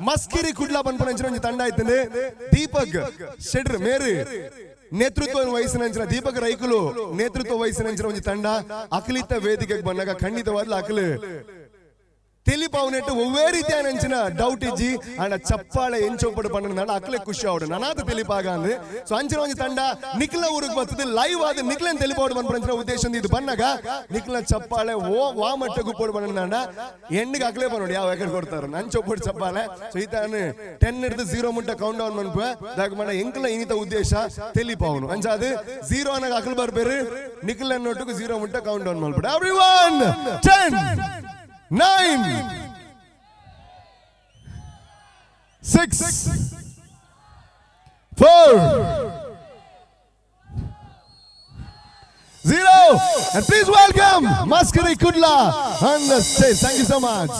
ಮಸ್ಕಿರಿ ಕುಡ್ಲ ಪನ್ಪುನಂಚಿನ ಒಂಜಿ ತಂಡ ಆಯ್ತಂದೆ ದೀಪಕ್ ಶೆಡ್ರ್ ಮೇರು ನೇತೃತ್ವ ವಹಿಸಿನಂಚಿನ ದೀಪಕ್ ರೈಕುಲು ನೇತೃತ್ವ ವಹಿಸಿನಂಚಿನ ಒಂಜಿ ತಂಡ ಅಖಲಿತ ವೇದಿಕೆಗೆ ಬಂದಾಗ ಖಂಡಿತವಾದ್ಲು ಅಖಲು ತಿಳಿಪಾವನೆಟ್ಟು ಒವ್ವೇ ರೀತಿಯ ನಂಚಿನ ಡೌಟ್ ಇಜ್ಜಿ ಅಂಡ ಚಪ್ಪಾಳೆ ಎಂಚೊಪ್ಪಡು ಪಂಡ ಅಕ್ಲೆ ಖುಷಿ ಆವಡು ನನಾದ ತಿಳಿಪಾಗ ಅಂದ್. ಸೊ ಅಂಚಿನ ಒಂಜಿ ತಂಡ ನಿಕ್ಲ ಊರಿಗೆ ಬರ್ತದೆ ಲೈವ್ ಆದ ನಿಕ್ಲನ್ ತಿಳಿಪಾವಡು ಪನ್ಪುನಂಚಿನ ಉದ್ದೇಶ ಇದು ಬನ್ನಗ ನಿಕ್ಲ ಚಪ್ಪಾಳೆ ಓ ವಾ ಮಟ್ಟకు ಪೋಡು ಪಂಡ ಎಣ್ಣಿಗೆ ಅಕ್ಲೆ ಪನ್ನೋಡು ಯಾವ ಎಕಡೆ ಕೊಡ್ತಾರೆ ನಂಚೊಪ್ಪಡು ಚಪ್ಪಾಳೆ. ಸೊ ಈತಾನು 10 ಹಿಡಿದು 0 ಮುಟ್ಟ ಕೌಂಟ್ ಡೌನ್ ಮನ್ಪ ದಾಕ ಮಾಡ ಎಂಕ್ಲ ಇನಿತ ಉದ್ದೇಶ ತಿಳಿಪಾವನು ಅಂಚಾದು 0 ಅನ್ನಾಗ ಅಕ್ಲು ಬರ್ಬೇರು ನಿಕ್ಲ ನೋಟುಕು 0 ಮುಟ್ಟ count down ಮಲ್ಪಡು. Everyone 10 9 6 4 0 and please welcome Maskari Kudla on the stage. Thank you so much.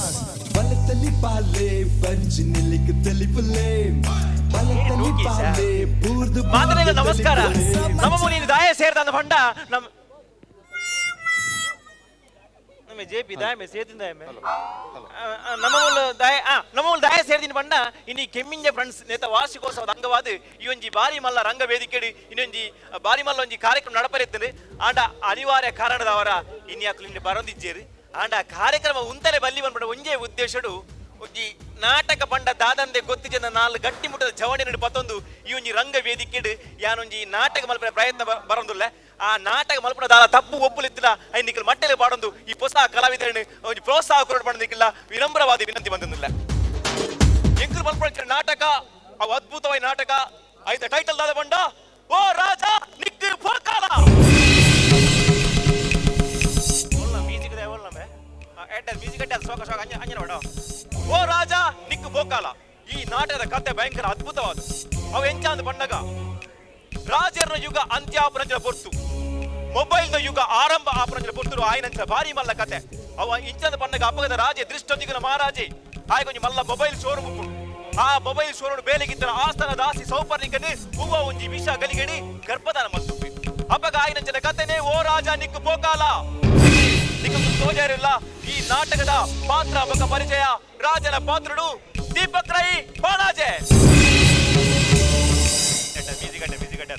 ಮಾತನಾಗ ನಮಸ್ಕಾರ. ನಮ್ಮ ಮುನಿ ದಾಯ ಸೇರ್ದ ಫಂಡ ನಮ್ಮ ನಮ್ಮ ಜೆ ಪಿ ದಾಯ ಮೇ ಸೇತಿನ ದಾಯ ಮೇ ನಮ್ಮ ಮೂಲ ದಾಯ ನಮ್ಮ ಮೂಲ ದಾಯ ಸೇರ್ದಿನ ಪಂಡ ಇನಿ ಕೆಮ್ಮಿಂಜ ಫ್ರೆಂಡ್ಸ್ ನೇತ ವಾರ್ಷಿಕೋತ್ಸವದ ಅಂಗವಾದ ಈ ಒಂಜಿ ಬಾರಿ ಮಲ್ಲ ರಂಗ ವೇದಿಕೆಡು ಇನ್ನೊಂಜಿ ಬಾರಿ ಮಲ್ಲ ಒಂಜಿ ಕಾರ್ಯಕ್ರಮ ನಡಪರಿತ್ತದೆ. ಆಂಡ ಅನಿವಾರ್ಯ ಕಾರಣದವರ ಇನ್ಯಾಕುಲು ಇಲ್ಲಿ ಬರೊಂದಿಜ್ಜೇರು. ಆಂಡ ಕಾರ್ಯಕ್ರಮ ಉಂತಲೆ ಬಲ್ಲಿ ಬಂದ್ಬಿಡ ಒಂಜೇ ಉದ್ದೇಶಡು ಒಂಜಿ ನಾಟಕ ಪಂಡ ದಾದಂದೆ ಗೊತ್ತಿಜನ ನಾಲ್ ಗಟ್ಟಿ ಮುಟ್ಟದ ಜವಣಿ ನಡು ಪತ್ತೊಂದು ಈ ಒಂಜಿ ರಂಗ ವೇದಿಕೆಡು ಯಾನೊಂಜಿ ನಾಟಕ ಮಲ್ಪರ ಪ್ರಯತ್ನ ಬರೊಂದುಲ್ಲ. ಆ ನಾಟಕ ಮಲ್ಪನ ದಾಲ ತಪ್ಪು ಒಪ್ಪುಲಿತ್ತಿಲ್ಲ I ನಿಖಲ್ ಮಟ್ಟೆಲೆ ಪಾಡೊಂದು ಈ ಹೊಸ ಕಲಾವಿದರನ್ನು ಒಂಜಿ ಪ್ರೋತ್ಸಾಹ ಕೊರಡು ಪಂಡ ನಿಖಿಲ್ಲ ವಿನಮ್ರವಾದ ವಿನಂತಿ ಬಂದಿಲ್ಲ. ಎಂಕುಲು ಮಲ್ಪನ ನಾಟಕ ಅವು ಅದ್ಭುತವಾದ ನಾಟಕ ಐತ ಟೈಟಲ್ ದಾದ ಬಂಡ ಓ ರಾಜ ನಿಕ್ಕು ಪೋಕಾಲ. ಮ್ಯೂಸಿಕ್ ಮ್ಯೂಸಿಕ್ ಅಡ್ಡ ಶೋಕ ಶೋಕ ಅಂಜನ ಬೇಡ. ಓ ರಾಜ ನಿಕ್ಕು ಬೋಕಾಲ ಈ ನಾಟಕದ ಕತೆ ಭಯಂಕರ ಅದ್ಭುತವಾದ. ಅವ ಎಂಚಾಂದ್ ಪಣ್ಣಗ ರಾಜರ್ನ ಯುಗ ಅಂತ್ಯಾಪರಂಜನ ಪೊರ್ತು, ಮೊಬೈಲ್ ದ ಯುಗ ಆರಂಭ ಆಪರಂಜನ ಪೊರ್ತುರು ಆಯ್ನಂಚ ಭಾರಿ ಮಲ್ಲ ಕತೆ. ಅವ ಇಂಚಂದ ಪಣ್ಣಗ ಅಪ್ಪಗದ ರಾಜೆ ದೃಷ್ಟದಿಗುನ ಮಹಾರಾಜೆ ಆಯ್ಕೊಂಜಿ ಮಲ್ಲ ಮೊಬೈಲ್ ಶೋರೂಮ್ ಉಪ್ಪುಂಡು. ಆ ಮೊಬೈಲ್ ಶೋರೂಮ್ ಬೇಲೆಗಿದ್ದನ ಆಸ್ಥಾನ ದಾಸಿ ಸೌಪರ್ಣಿಕನೆ ಹೂವ ಒಂಜಿ ವಿಷ ಗಲಿಗಡಿ ಗರ್ಭದಾನ ಮಲ್ತುಪ್ಪಿ. ಅಪ್ಪಗ ಆಯ್ನಂಚನ ಕತೆನೆ ಓ ರಾಜ ನಿಕ್ಕು ಪೋಕಾಲ ನಿಕ್ಕು ತೋಜಾರಿಲ್ಲ. ಈ ನಾಟಕದ ಪಾತ್ರ ಬೊಕ ಪರಿಚಯ. ರಾಜನ ಪಾತ್ರುಡು ದೀಪಕ್ ರೈ ಪಾಣಾಜೆ ಬೀಜಿಗಡ್ಡೆ ಬೀಜಿಗಡ್ಡೆ.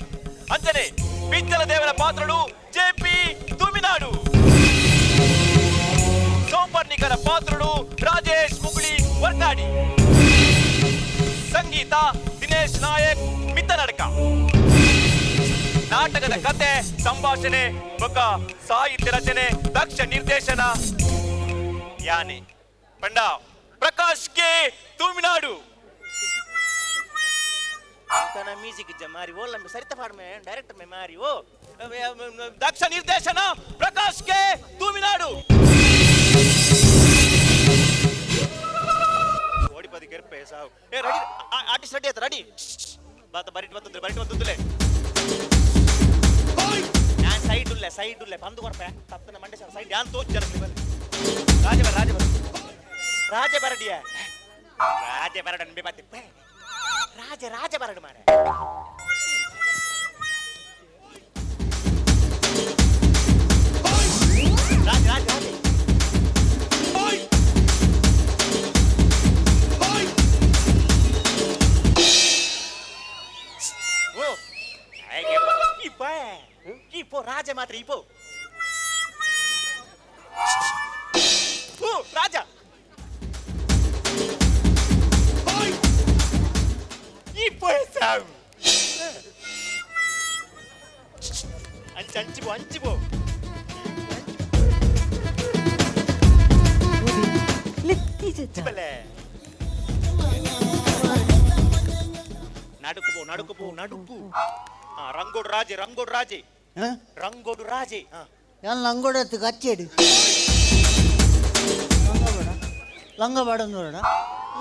ಅಂಜನೆ ಬಿಜ್ಜಲ ದೇವರ ಪಾತ್ರಳು ಜೆ ಪಿ ತುಮಿನಾಡು. ಸೌಪರ್ಣಿಕರ ಪಾತ್ರಳು ರಾಜೇಶ್ ಮುಗುಳಿ ವರ್ಗಾಡಿ. ಸಂಗೀತ ದಿನೇಶ್ ನಾಯಕ್ ಮಿತ್ತನಡ್ಕ. ನಾಟಕದ ಕತೆ, ಸಂಭಾಷಣೆ ಬೊಕ ಸಾಹಿತ್ಯ ರಚನೆ, ದಕ್ಷ ನಿರ್ದೇಶನ ಯಾನೆ ಪಂಡ ಪ್ರಕಾಶ್ ಕೆ ತುಮಿನಾಡು. ಮ್ಯೂಸಿಕ್ ಮಾರಿ ಓ ಲಂಬೆ ಸರಿತ ಫಾರ್ಮೆ ಡೈರೆಕ್ಟರ್ ಮೆ ಮಾರಿ ಓ ದಕ್ಷ ನಿರ್ದೇಶನ ಪ್ರಕಾಶ್ ಕೆ ತುಮಿನಾಡು. ಓಡಿಪದಿ ಕೆರ್ಪೆ ಸಾವು. ಏ ರೆಡಿ, ಆರ್ಟಿಸ್ಟ್ ರೆಡಿ ಆಯ್ತಾ? ರೆಡಿ ಬಾತ ಬರಿಟ್ ಬತ್ತಂದ್ರೆ ಬರಿಟ್ ಬತ್ತಂದ್ರೆ ഞാൻ ಸೈಡ್ ಉಲ್ಲೆ, ಸೈಡ್ ಉಲ್ಲೆ ಬಂದು ಕೊರ್ಪೆ ತಪ್ಪನ ಮಂಡೆ ಸರ್ ಸೈಡ್ ಯಾನ್ ತೋಚ್ ಜನ ರಾಜ ಬರ ರಾಜ ಬರ ರಾಜ ಬರಡಿಯ ರಾಜ ಬರಡನ್ ಬೆ ಬಾತೆ ರಾಜ ರಾಜ ಬರಡು ಮಾರೆ. ರಾಜ ರಾಜ ರಾಜ ಓ ಇಪ್ಪ ಇಪ್ಪೋ ರಾಜ ಮಾತ್ರ ಇಪ್ಪೋ. ಓ ರಾಜ ಇಪ್ಪೋ ಸಾವು. ಅಂಚು ಅಂಚು ಪೋ ಅಂಚು ಪೋ. ಬಲೆ ನಡುಕು ಪೋ ನಡುಕು ಪೋ ನಡುಕು. ರಂಗೋಡು ರಾಜೆ ರಂಗೋಡು ರಾಜೆ ರಂಗೋಡು ರಾಜೆ. ഞാൻ ലങ്കോടത്ത് കച്ചേടി ಲಂಗ ಬೇಡ ನೋಡೋಣ.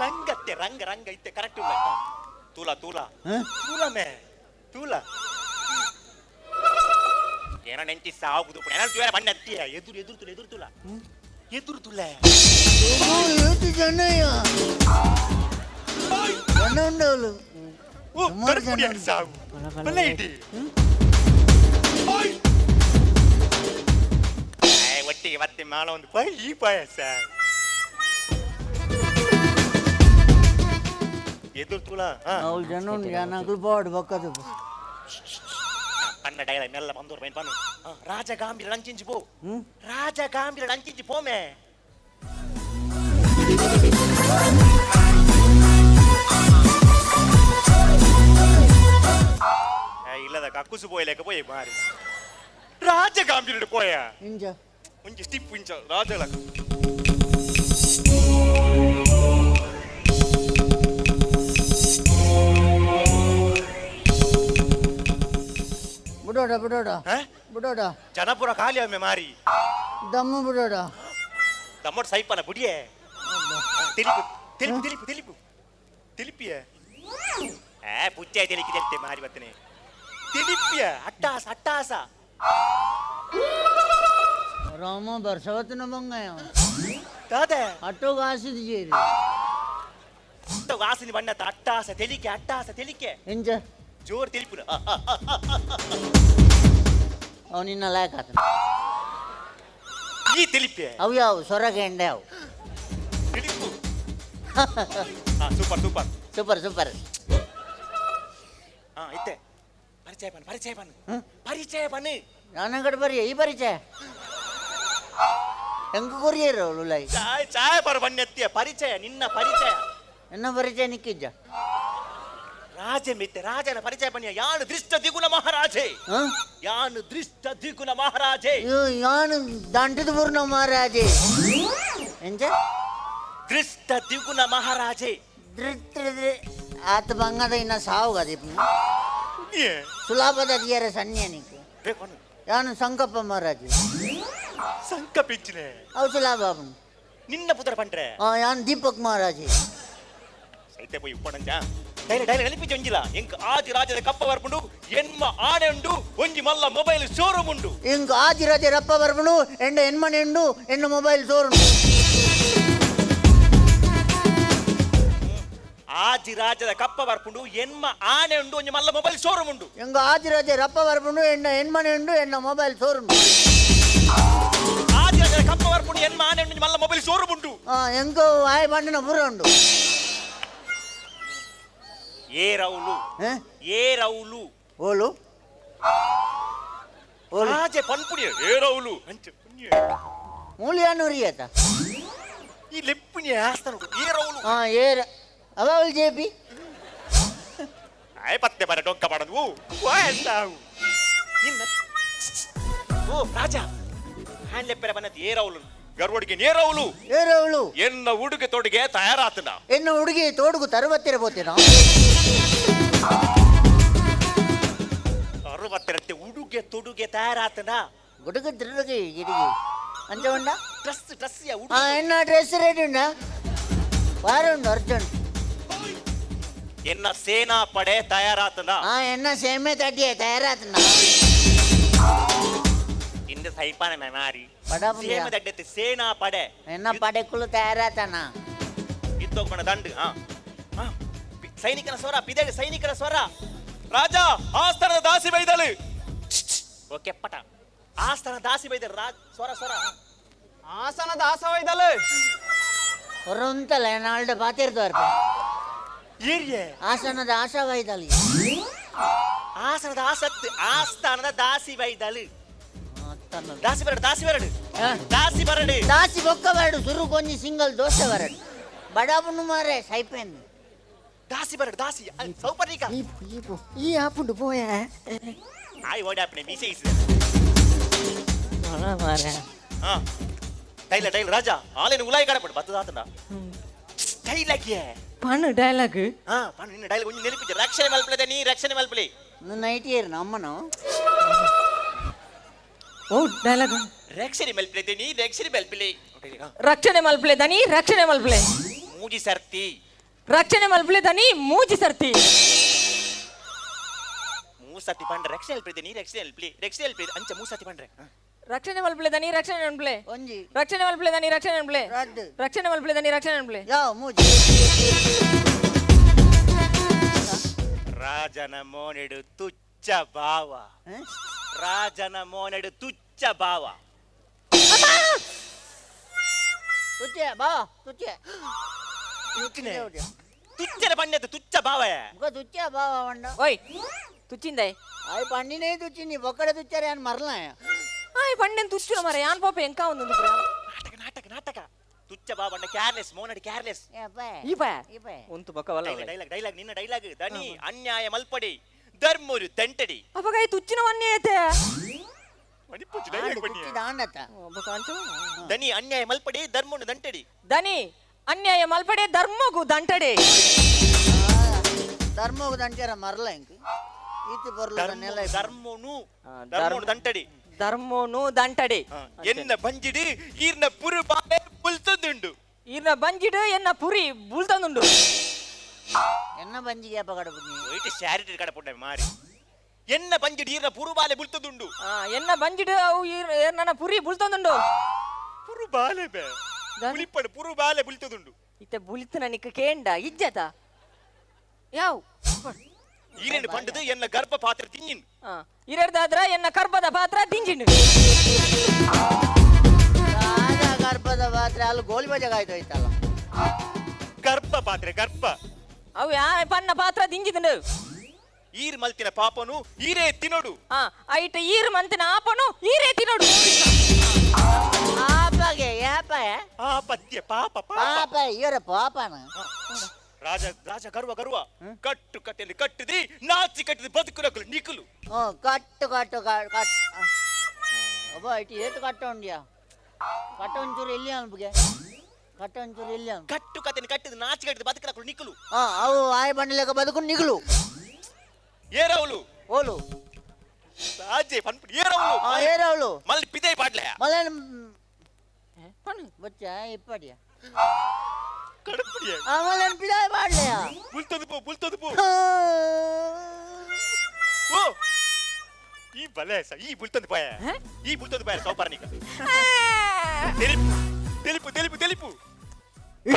ಲಂಗತ್ತೆ ರಂಗ ರಂಗ ಇತ್ತೆ ಕರೆಕ್ಟ್ ಉಲ್ಲ. ತೂಲ ತೂಲ ತೂಲ ಮೇ ತೂಲ ಏನ ನೆಂಟಿ ಸಾಗುದು ಏನ ತುವೇರ ಬಣ್ಣ ಅತ್ತಿಯ ಎದುರು ಎದುರು ತುಲ ಎದುರು ತುಲ ಎದುರು ತುಲ. ಏತು ಜನಯ್ಯ ಜನ ಉಂಡವಳು. ಓ ಸುಮಾರು ಜನ ಕರ್ಪುಡಿ ಸಾವು ಬಲ್ಲ ಇಡಿ ಒಟ್ಟಿಗೆ ಮತ್ತೆ ಮಾಲ ಒಂದು ಪೈ ಈ ಪಾಯಸ ಎದುರು ತುಲ. ಅವ್ಳು ಜನ ಉಂಡು ಜನಗಳು ಬೋರ್ಡ್ ಬಕ್ಕದು. ಪನ್ನ ಡೈಲ ಮೆಲ್ಲ ಬಂದೋರು ಬೈನ್ ಪನ್ನು ರಾಜ ಗಾಂಭೀರ ಲಂಚಿಂಚಿ ಪೋ ರಾಜ ಗಾಂಭೀರ ಲಂಚಿಂಚಿ ಪೋಮೆ. ಇಲ್ಲದ ಕಕ್ಕುಸು ಪೋಯಲೇಕ ಪೋಯೆ ಮಾರಿ ರಾಜ ಗಾಂಭೀರ ಪೋಯ. ಇಂಜ ಒಂಜಿ ಸ್ಟಿಪ್ ಇಂಚ ರಾಜಲಕ. ಬಿಡೋಡ ಬಿಡೋಡ ಬಿಡೋಡ. ಜನಪುರ ಖಾಲಿ ಒಮ್ಮೆ ಮಾರಿ. ದಮ್ಮು ಬಿಡೋಡ. ತಮ್ಮೋಟ್ ಸೈಪನ ಬುಡಿಯೇ ತಿಳಿಪು ತಿಳಿಪು ತಿಳಿಪು ತಿಳಿಪು ತಿಳಿಪಿಯ ಏ ಪುಚ್ಚೆ ತಿಳಿಕಿ ತಿಳಿತೆ ಮಾರಿ ಬತ್ತನೆ ತಿಳಿಪಿಯ ಅಟ್ಟಾಸ ಅಟ್ಟಾಸ. ರಾಮ ಬರ್ಸವತ್ತಿನ ಬಂಗಾಯ. ದಾದೆ ಅಟ್ಟೋ ಕಾಸಿದ ಜೇರಿ. ವಾಸನೆ ಬಣ್ಣದ ಅಟ್ಟಾಸ ತೆಲಿಕೆ ಅಟ್ಟಾಸ ತೆಲಿಕೆ. ಇಂಜ ಜೋರ್ ತಿಳಿಪುನ. ಅವು ನಿನ್ನ ಲಾಯಕ್ ಆತನ. ಈ ತಿಳಿಪಿಯ ಅವು ಯಾವ ಸೊರಗ ಎಂಡೆ ಅವು. ತಿಳಿಪು. Super super super super. ಹಾ ಇತ್ತೆ ಪರಿಚಯ ಬನ್ನಿ ಪರಿಚಯ ಬನ್ನಿ ಪರಿಚಯ ಬನ್ನಿ. ನಾನು ಕಡೆ ಬರೀ ಈ ಪರಿಚಯ ಹೆಂಗ ಕೊರಿಯರು ಅವಳು ಲೈ. ಚಾಯ್ ಚಾಯ್ ಬರ ಬನ್ನಿ ಅತ್ತಿಯ ಪರಿಚಯ ನಿನ್ನ ಪರಿಚಯ. ಎನ್ನ ಪರಿಚಯ ನಿಕ್ಕಿಜ್ಜ. ರಾಜ ಮಿತ್ತೆ ರಾಜನ ಪರಿಚಯ ಬನ್ನಿ. ಯಾನು ದೃಷ್ಟ ದಿಗುಣ ಮಹಾರಾಜೆ. ಯಾನು ದೃಷ್ಟ ದಿಗುಣ ಮಹಾರಾಜೆ. ಯಾನು ದಂಡದ ಪೂರ್ಣ ಮಹಾರಾಜೆ ಎಂಚ. ದೃಷ್ಟ ದಿಗುಣ ಮಹಾರಾಜೆ. ಆತ ಬಂಗದ ಇನ್ನ ಸಾವು ಗದಿ ಸುಲಾಭದ ದಿಯರ ಸನ್ಯ ನಿಕ್ಕು. ಯಾನು ಸಂಕಪ್ಪ ಮಹಾರಾಜೆ. ಸಂಕಪಿಂಚಿನೆ. ಅವು ಸುಲಾಭ. ನಿನ್ನ ಪುತ್ರ ಪಂಡ್ರೆ. ಯಾನು ದೀಪಕ್ ಮಹಾರಾಜೆ. ಸೈತೆ ಪೋಯಿ ಉಪ್ಪಣಂಜ. ಡೈಲ ಡೈಲ ನೆನಪಿ ಒಂಜಿಲ ಎಂಕ್ ಆದಿ ರಾಜದ ಕಪ್ಪ ಬರ್ಪುಂಡು ಎನ್ಮ ಆನೆ ಉಂಡು ಒಂಜಿ ಮಲ್ಲ ಮೊಬೈಲ್ ಶೋರೂಮ್ ಉಂಡು. ಇಂಕ್ ಆಜಿ ರಜೆ ರಪ್ಪ ಬರ್ಪುಂಡು ಎಂಡ ಎನ್ಮನೆ ಉಂಡು ಎನ್ನ ಮೊಬೈಲ್ ಸೋರುಂಡು. ಆಜಿ ರಾಜದ ಕಪ್ಪ ಬರ್ಪುಂಡು ಎನ್ಮ ಆನೆ ಉಂಡು ಒಂಜಿ ಮಲ್ಲ ಮೊಬೈಲ್ ಶೋರೂಮ್ ಉಂಡು. ಎಂಗ ಆಜಿ ರಜೆ ರಪ್ಪ ಬರ್ಪುಂಡು ಎನ್ನ ಎನ್ಮನೆ ಉಂಡು ಎನ್ನ ಮೊಬೈಲ್ ಸೋರುಂಡು. ಆಜಿ ರಾಜದ ಕಪ್ಪ ಬರ್ಪುಂಡು ಎನ್ಮ ಆನೆ ಉಂಡು ಒಂಜಿ ಮಲ್ಲ ಮೊಬೈಲ್ ಶೋರೂಮ್ ಉಂಡು. ಎಂಕ ಆಯ್ ಬಂಡಿನ ಪುರ ಉಂಡು. ಏ ರೌಲು. ಏ? ಏ ರೌಲು. ಓಲು ಓಲು. ರಾಜೆ ಪನ್ಪುಣಿ ಏ ರೌಲು ಅಂಚೆ ಪುಣ್ಯ. ಮೂಲಿಯಾನೂರಿ ಆತ. ಈ ಲೆಪ್ಪುಣಿ ಆಸ್ತನ ಏ ರೌಲು. ಹಾ ಏರ ಅವಾವಲ್ ಜೇಪಿ. ಆಯ್ ಪತ್ತೆ ಬರ ಡೊಂಕ ಮಾಡದು ವಾಂಡಾವು ನಿನ್ನ ಓ ರಾಜ ಹ್ಯಾಂಡ್ ಲೆಪ್ಪೆರ ಬನ್ನತ್ ಏ ರೌಲು ಗರ್ವಡಿಗೆ ನೇರೌಲು. ಏರವಳು. ಎನ್ನ ಉಡುಗೆ ತೊಡುಗೆ ತಯಾರಾತನ. ಎನ್ನ ಹುಡುಗಿ ತೋಡುಗು ತರುವತ್ತಿರ ಪೋತೇನೋ. ಅರವತ್ತರತ್ತೆ ಉಡುಗೆ ತೊಡುಗೆ ತಯಾರಾತನ. ಗುಡುಗು ತಿರುಗಿ ಗಿಡಿಗಿ ಅಂಚ ಉಂಡ. ಡ್ರೆಸ್ ಡ್ರೆಸ್ ಯಾ. ಆ ಉಡುಗೆ. ಎನ್ನ ಡ್ರೆಸ್ ರೆಡಿ ಉಂಡ ವಾರ ಉಂಡು ಅರ್ಜೆಂಟ್. ಎನ್ನ ಸೇನಾ ಪಡೆ ತಯಾರಾತನ. ಆ ಎನ್ನ ಸೇಮೆ ತಡ್ಡಿಯ ತಯಾರಾತನ. ಇಂದ ಸೈಪಾನ ಮೆಮಾರಿ. ಬಡಪುಂಡ್ಯ. ಸೇಮ ದಡ್ಡತೆ ಸೇನಾ ಪಡೆ. ಎನ್ನ ಪಡೆಕುಲು ತಯಾರಾತನ. ಇತ್ತೋಗ್ಬಣ ದಂಡು ಹಾ ಹಾ. ಸೈನಿಕನ ಸ್ವರ ಪಿದೆಗೆ ಸೈನಿಕರ ಸ್ವರ ರಾಜ ಆಸ್ಥಾನದ ದಾಸಿ ಬೈದಳು ಓಕೆ ಪಟ ಆಸ್ಥಾನ ದಾಸಿ ಬೈದಳು ರಾಜ್ ಸ್ವರ ಸ್ವರ. ಆಸನ ದಾಸವೈದಲ್ಲ. ಹೊರಂತಲ್ಲ ನಾಲ್ಡ ಪಾತಿರ್ದವ್ರ. ಏರಿಯೇ. ಆಸನದ ಆಶಾವಾಯ್ದಲ್ಲಿ. ಆಸನದ ಆಸಕ್ತಿ ಆಸ್ಥಾನದ ದಾಸಿ ಬೈದಳು ದಾಸಿ ಬರಡು ದಾಸಿ ಬರಡು. ಹಾ. ದಾಸಿ ಬರಡು. ದಾಸಿ ಬೊಕ್ಕ ಬರಡು ಸುರು ಕೊಂಜಿ ಸಿಂಗಲ್ ದೋಸೆ ಬರಡು ಬಡಾಪುಂಡು ಮಾರೆ ಸೈಪೆಂದು. ದಾಸಿ ಬರಡು ದಾಸಿ ಸೌಪರ್ಣಿಕ. ಈ ಆಪುಂಡು ಪೋಯ. ಆಯ್ ಓಡಾಪಣೆ ಮೀಸೆ is ಮಾರೆ. ಹಾ ಟೈಲ ಟೈಲ ರಾಜ ಆಲೇನು ಉಲಾಯಿ ಕಡಪಡು ಬತ್ತದಾತನ ಟೈಲಾಗಿಯೇ. ಪಣ್ಣು ಡೈಲಾಗ್. ಹಾ ಪಣ್ಣ ನಿನ್ನ ಡೈಲಾಗ್ ಒಂಜಿ ನೆನಪಿದ್ದೆ ರಕ್ಷಣೆ ಮಲ್ಪಲೆ ನೀ ರಕ್ಷಣೆ ಮಲ್ಪಲೆ. ನೈಟ್ ಇಯರ್ ಅಮ್ಮನು. ಓ ಡೈಲಾಗ್. ರಕ್ಷಣೆ ಮಲ್ಪಲೆ ನೀ ರಕ್ಷಣೆ ಮಲ್ಪಲೆ. ರಕ್ಷಣೆ ಮಲ್ಪಲೆ ದನಿ ರಕ್ಷಣೆ ಮಲ್ಪಲೆ. ಮೂಜಿ ಸರ್ತಿ. ರಕ್ಷಣೆ ಮಲ್ಪಲೆ ದನಿ ಮೂಜಿ ಸರ್ತಿ. ಮೂಸತಿ ಪಂಡ್ರೆ ರಕ್ಷಣೆ ಮಲ್ಪಲೆ ನೀ ರಕ್ಷಣೆ ಮಲ್ಪಲೆ ರಕ್ಷಣೆ ಮಲ್ಪಲೆ ಅಂಚ ಮೂಸತಿ ಪಂಡ್ರೆ. ರಕ್ಷಣೆ ಮಲ್ಪಲೆ ದನಿ ರಕ್ಷಣೆ ಮಲ್ಪಲೆ. ಒಂಜಿ. ರಕ್ಷಣೆ ಮಲ್ಪಲೆ ದನಿ ರಕ್ಷಣೆ ಮಲ್ಪಲೆ. ರಡ್ಡು. ರಕ್ಷಣೆ ಮಲ್ಪಲೆ ದನಿ ರಕ್ಷಣೆ ಮಲ್ಪಲೆ. ಯಾವ ಮೂಜಿ. ರಾಜನ ಮೋನೆಡು ತುಚ್ಚ ಭಾವ. ಹ? ರಾಜನ ಮೋನೆಡು ತುಚ್ಚ ಭಾವ. ತುಚ್ಚೆ ಬಾ ತುಚ್ಚೆ. ತುಚ್ಚನ ಪಂಡ್ಯದ ತುಚ್ಚ ಭಾವ. ಮುಖ ತುಚ್ಚೆ ಬಾವ వంಡ. ಓಯ್ ತುಚ್ಚಿಂದೆ. ಅಯ್ పండినే ತುಚ್ಚಿನಿ ಬೊಕ್ಕಡೆ ತುಚ್ಚಾರೆ అని ಮರಲ. ಆಯ್ ಪಣ್ಣೆನ್ ತುಚ್ಚುನ ಮರ ಯಾನ್ ಪಾಪ ಎಂಕ ಒಂದು. ನಾಟಕ ನಾಟಕ ನಾಟಕ ತುಚ್ಚ ಭಾವ ಅಂಡ ಕೇರ್ಲೆಸ್ ಮೋನಡಿ ಕೇರ್ಲೆಸ್. ಈ ಪಾಯ. ಈ ಪಾಯ. ಒಂದು ಪಕ್ಕ ವಲ್ಲ. ಡೈಲಾಗ್ ಡೈಲಾಗ್ ನಿನ್ನ ಡೈಲಾಗ್ ದನಿ ಅನ್ಯಾಯ ಮಲ್ಪಡಿ ಧರ್ಮರು ತಂಟಡಿ. ಅಪಗ ಈ ತುಚ್ಚಿನ ವನ್ಯ ಐತೆ. ತುಚ್ಚಿದ ಆಂಡತ್ತ. ದನಿ ಅನ್ಯಾಯ ಮಲ್ಪಡಿ ಧರ್ಮನು ದಂಟಡಿ. ದನಿ ಅನ್ಯಾಯ ಮಲ್ಪಡೆ ಧರ್ಮಗು ದಂಟಡೆ. ಧರ್ಮಗ್ ದಂಚಾರ ಮರಲ ಇಂಕ್ ಈತಿ ಬೊರ್ಲು ನೆಲ. ಧರ್ಮನು ಧರ್ಮನು ದಂಟಡಿ. ಧರ್ಮನು ದಂಟಡೆ. ಎನ್ನ ಬಂಜಿಡಿ ಈರ್ನ ಪುರು ಬಾಳೆ ಪುಲ್ತುಂದುಂಡು. ಈರ್ನ ಬಂಜಿಡು ಎನ್ನ ಪುರಿ ಬುಲ್ತಂದುಂಡು. ಎನ್ನ ಬಂಜಿಗೆ ಅಪ್ಪ ಕಡಪುನಿ. ಒಯ್ಟ್ ಶಾರಿಟಿ ಕಡಪುಂಡ ಮಾರಿ ಎನ್ನ ಬಂಜಿಡಿ ಈರ್ನ ಪುರು ಬಾಲೆ ಬುಲ್ತುಂದುಂಡು. ಆ, ಎನ್ನ ಬಂಜಿಡು ಅವು ನನ್ನ ಪುರಿ ಬುಲ್ತಂದುಂಡು. ಪುರು ಬಾಲೆ ಬೇ ಪುಲಿಪ್ಪಡು ಪುರು ಬಾಲೆ ಬುಲ್ತುಂದುಂಡು. ಇತ್ತೆ ಬುಲ್ತನ ನಿಕ್ಕ ಕೇಂಡ ಇಜ್ಜತ ಯಾವ್. ಈರೇನು ಪಂಡದು ಎನ್ನ ಗರ್ಭ ಪಾತ್ರ ತಿನ್ನಿನ್. ಇರರ್ದಾದ್ರ ಎನ್ನ ಕರ್ಬದ ಪಾತ್ರ ದಿಂಜಿಂಡು. ರಾಜ ಗರ್ಭದ ಪಾತ್ರೆ ಅಲ್ಲಿ ಗೋಲಿ ಬಜಗಾಯ್ತು ಹೋಯ್ತಲ್ಲ. ಗರ್ಭ ಪಾತ್ರೆ ಗರ್ಭ. ಅವು ಯಾ ಪನ್ನ ಪಾತ್ರ ದಿಂಜಿದುಂಡು. ಈರ್ ಮಲ್ತಿನ ಪಾಪನು ಈರೇ ತಿನ್ನೋಡು. ಆ ಐಟ್ ಈರ್ ಮಂತಿನ ಆಪನು ಈರೇ ತಿನ್ನೋಡು. ಆಪಗೆ ಏಪ. ಆ ಪದ್ಯ ಪಾಪ ಪಾಪ. ಪಾಪ ಇವರ ಪಾಪನ. ರಾಜ ರಾಜ ಗರ್ವ ಗರ್ವ ಕಟ್ಟು ಕಟ್ಟೆಯಲ್ಲಿ ಕಟ್ಟಿದ್ರಿ ನಾಚಿ ಕಟ್ಟಿದ ಬದುಕು ನಿಕುಲು. ಓ ಕಟ್ಟು ಕಟ್ಟು ಕಟ್ ಅಬ್ಬ ಇಟ್ಟು ಏತು ಕಟ್ಟ ಉಂಡ್ಯಾ ಕಟ್ಟ ಒಂಚೂರು ಎಲ್ಲಿ ಅನ್ಬುಗೆ ಕಟ್ಟ ಒಂಚೂರು ಎಲ್ಲಿ ಅನ್ಬು. ಕಟ್ಟು ಕತೆಯನ್ನು ಕಟ್ಟಿದ ನಾಚಿ ಕಟ್ಟಿದ ಬದುಕು ನಿಕುಲು. ಆ ಅವು ಆಯ್ ಬಂಡಲೆಕ್ಕ ಬದುಕು ನಿಗುಲು. ಏರವಳು. ಓಲು. ರಾಜೆ ಪನ್ಪುಡಿ ಏರವಳು. ಆ ಏರವಳು. ಮಲ್ಲಿ ಪಿದೆ ಪಾಡ್ಲೆ. ಮಲೆ ಬಚ್ಚ ಇಪ್ಪಡಿಯ. ಕಡಪುಡಿಯ. ಆಮಲನ್ ಪಿದಾಯ್ ಪಾಡ್ಲೆಯ. ಬುಲ್ತೊಂದು ಪೋ, ಬುಲ್ತೊಂದು ಪೋ. ಓ, ಈ ಬಲೆ ಈ ಬುಲ್ತೊಂದು ಪೋಯ, ಈ ಬುಲ್ತೊಂದು ಪೋಯ ಸೌಪರ್ಣಿಕ. ತೆಲಿಪು ತೆಲಿಪು ತೆಲಿಪು ತೆಲಿಪು. ಈ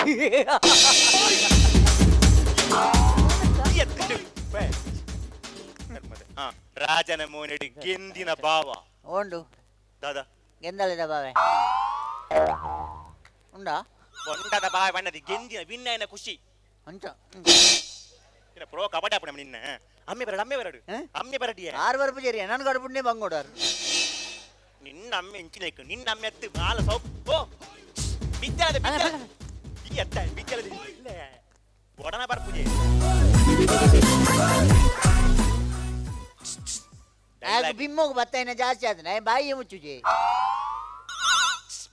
ಎತ್ತಿಟ್ಟು ಪೋಯ. ಹಾ, ರಾಜನ ಮೋನೆಡು ಗೆಂದಿನ ಭಾವ. ಓಂಡು. ದಾದಾ? ಗೆಂದಲಿದ ಬಾವೆ ಉಂಡಾ? ಬೊಂಡದ ಬಾವ ಬಣ್ಣದಿ ಗೆಂದಿನ ವಿನ್ನಯನ ಖುಷಿ. ಅಂಚ. ನಿನ್ನ ಪ್ರೋ ಕಬಡ್ಡಿ ಅಪ್ಪಣ ನಿನ್ನ ಅಮ್ಮೆ ಬರಡು, ಅಮ್ಮೆ ಬರಡು. ಹ? ಅಮ್ಮೆ ಬರಡಿಯ. ಆರು ಬರ್ಪು ಜೇರಿ ನಾನು ಗಡ್ಬುಡ್ನೆ ಬಂಗೋಡಾರು. ನಿನ್ನ ಅಮ್ಮೆ ಇಂಚಿನೈಕ್ ನಿನ್ನ ಅಮ್ಮೆ ಅತ್ತು ಬಾಲ ಸೌಪ್. ಓ ಬಿದ್ದಾದ ಬಿದ್ದಾದ, ಈ ಅತ್ತ ಬಿದ್ದಾದ ಇಲ್ಲ ಒಡನ ಬರ್ಪುಜೆ. ಆಗ ಬಿಮ್ಮೋಗ್ ಬತ್ತಾಯಿನ ಜಾಸ್ತಿ ಆದನ ಬಾಯಿ ಮುಚ್ಚುಜೆ.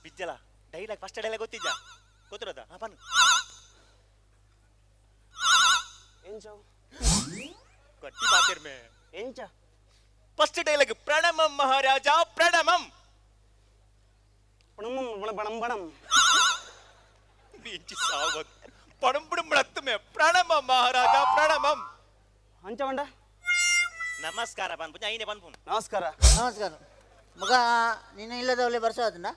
ಬಿಜ್ಜಲ ಡೈಲಾಗ್, ಫಸ್ಟ್ ಡೈಲಾಗ್ ಗೊತ್ತಿದ್ಯಾ? ಗೊತ್ತಿರೋದಾ? ಹಾ, ಬನ್ನು. ಗಟ್ಟಿ ಮಾತಿರ್ಮೆ. ಎಂಚ? ಫಸ್ಟ್ ಡೈಲಾಗ್, ಪ್ರಣಮಂ ಮಹಾರಾಜ ಪ್ರಣಮಂ. ಪಣಂ ಬಣಂ ಬಣಂ. ಇಂಚಿ ಸಾವತ್ ಪಣಂಬುಡು ಮಳತ್ತುಮೆ. ಪ್ರಣಮ ಮಹಾರಾಜ ಪ್ರಣಮಂ. ಅಂಚ ಬಂಡ. ನಮಸ್ಕಾರ ಪನ್ಪುಂಜ ಐನೆ ಪನ್ಪುನ್. ನಮಸ್ಕಾರ. ನಮಸ್ಕಾರ ಮಗ, ನಿನ್ನ ಇಲ್ಲದವಳೆ ಬರ್ಸ ಅದನ್ನ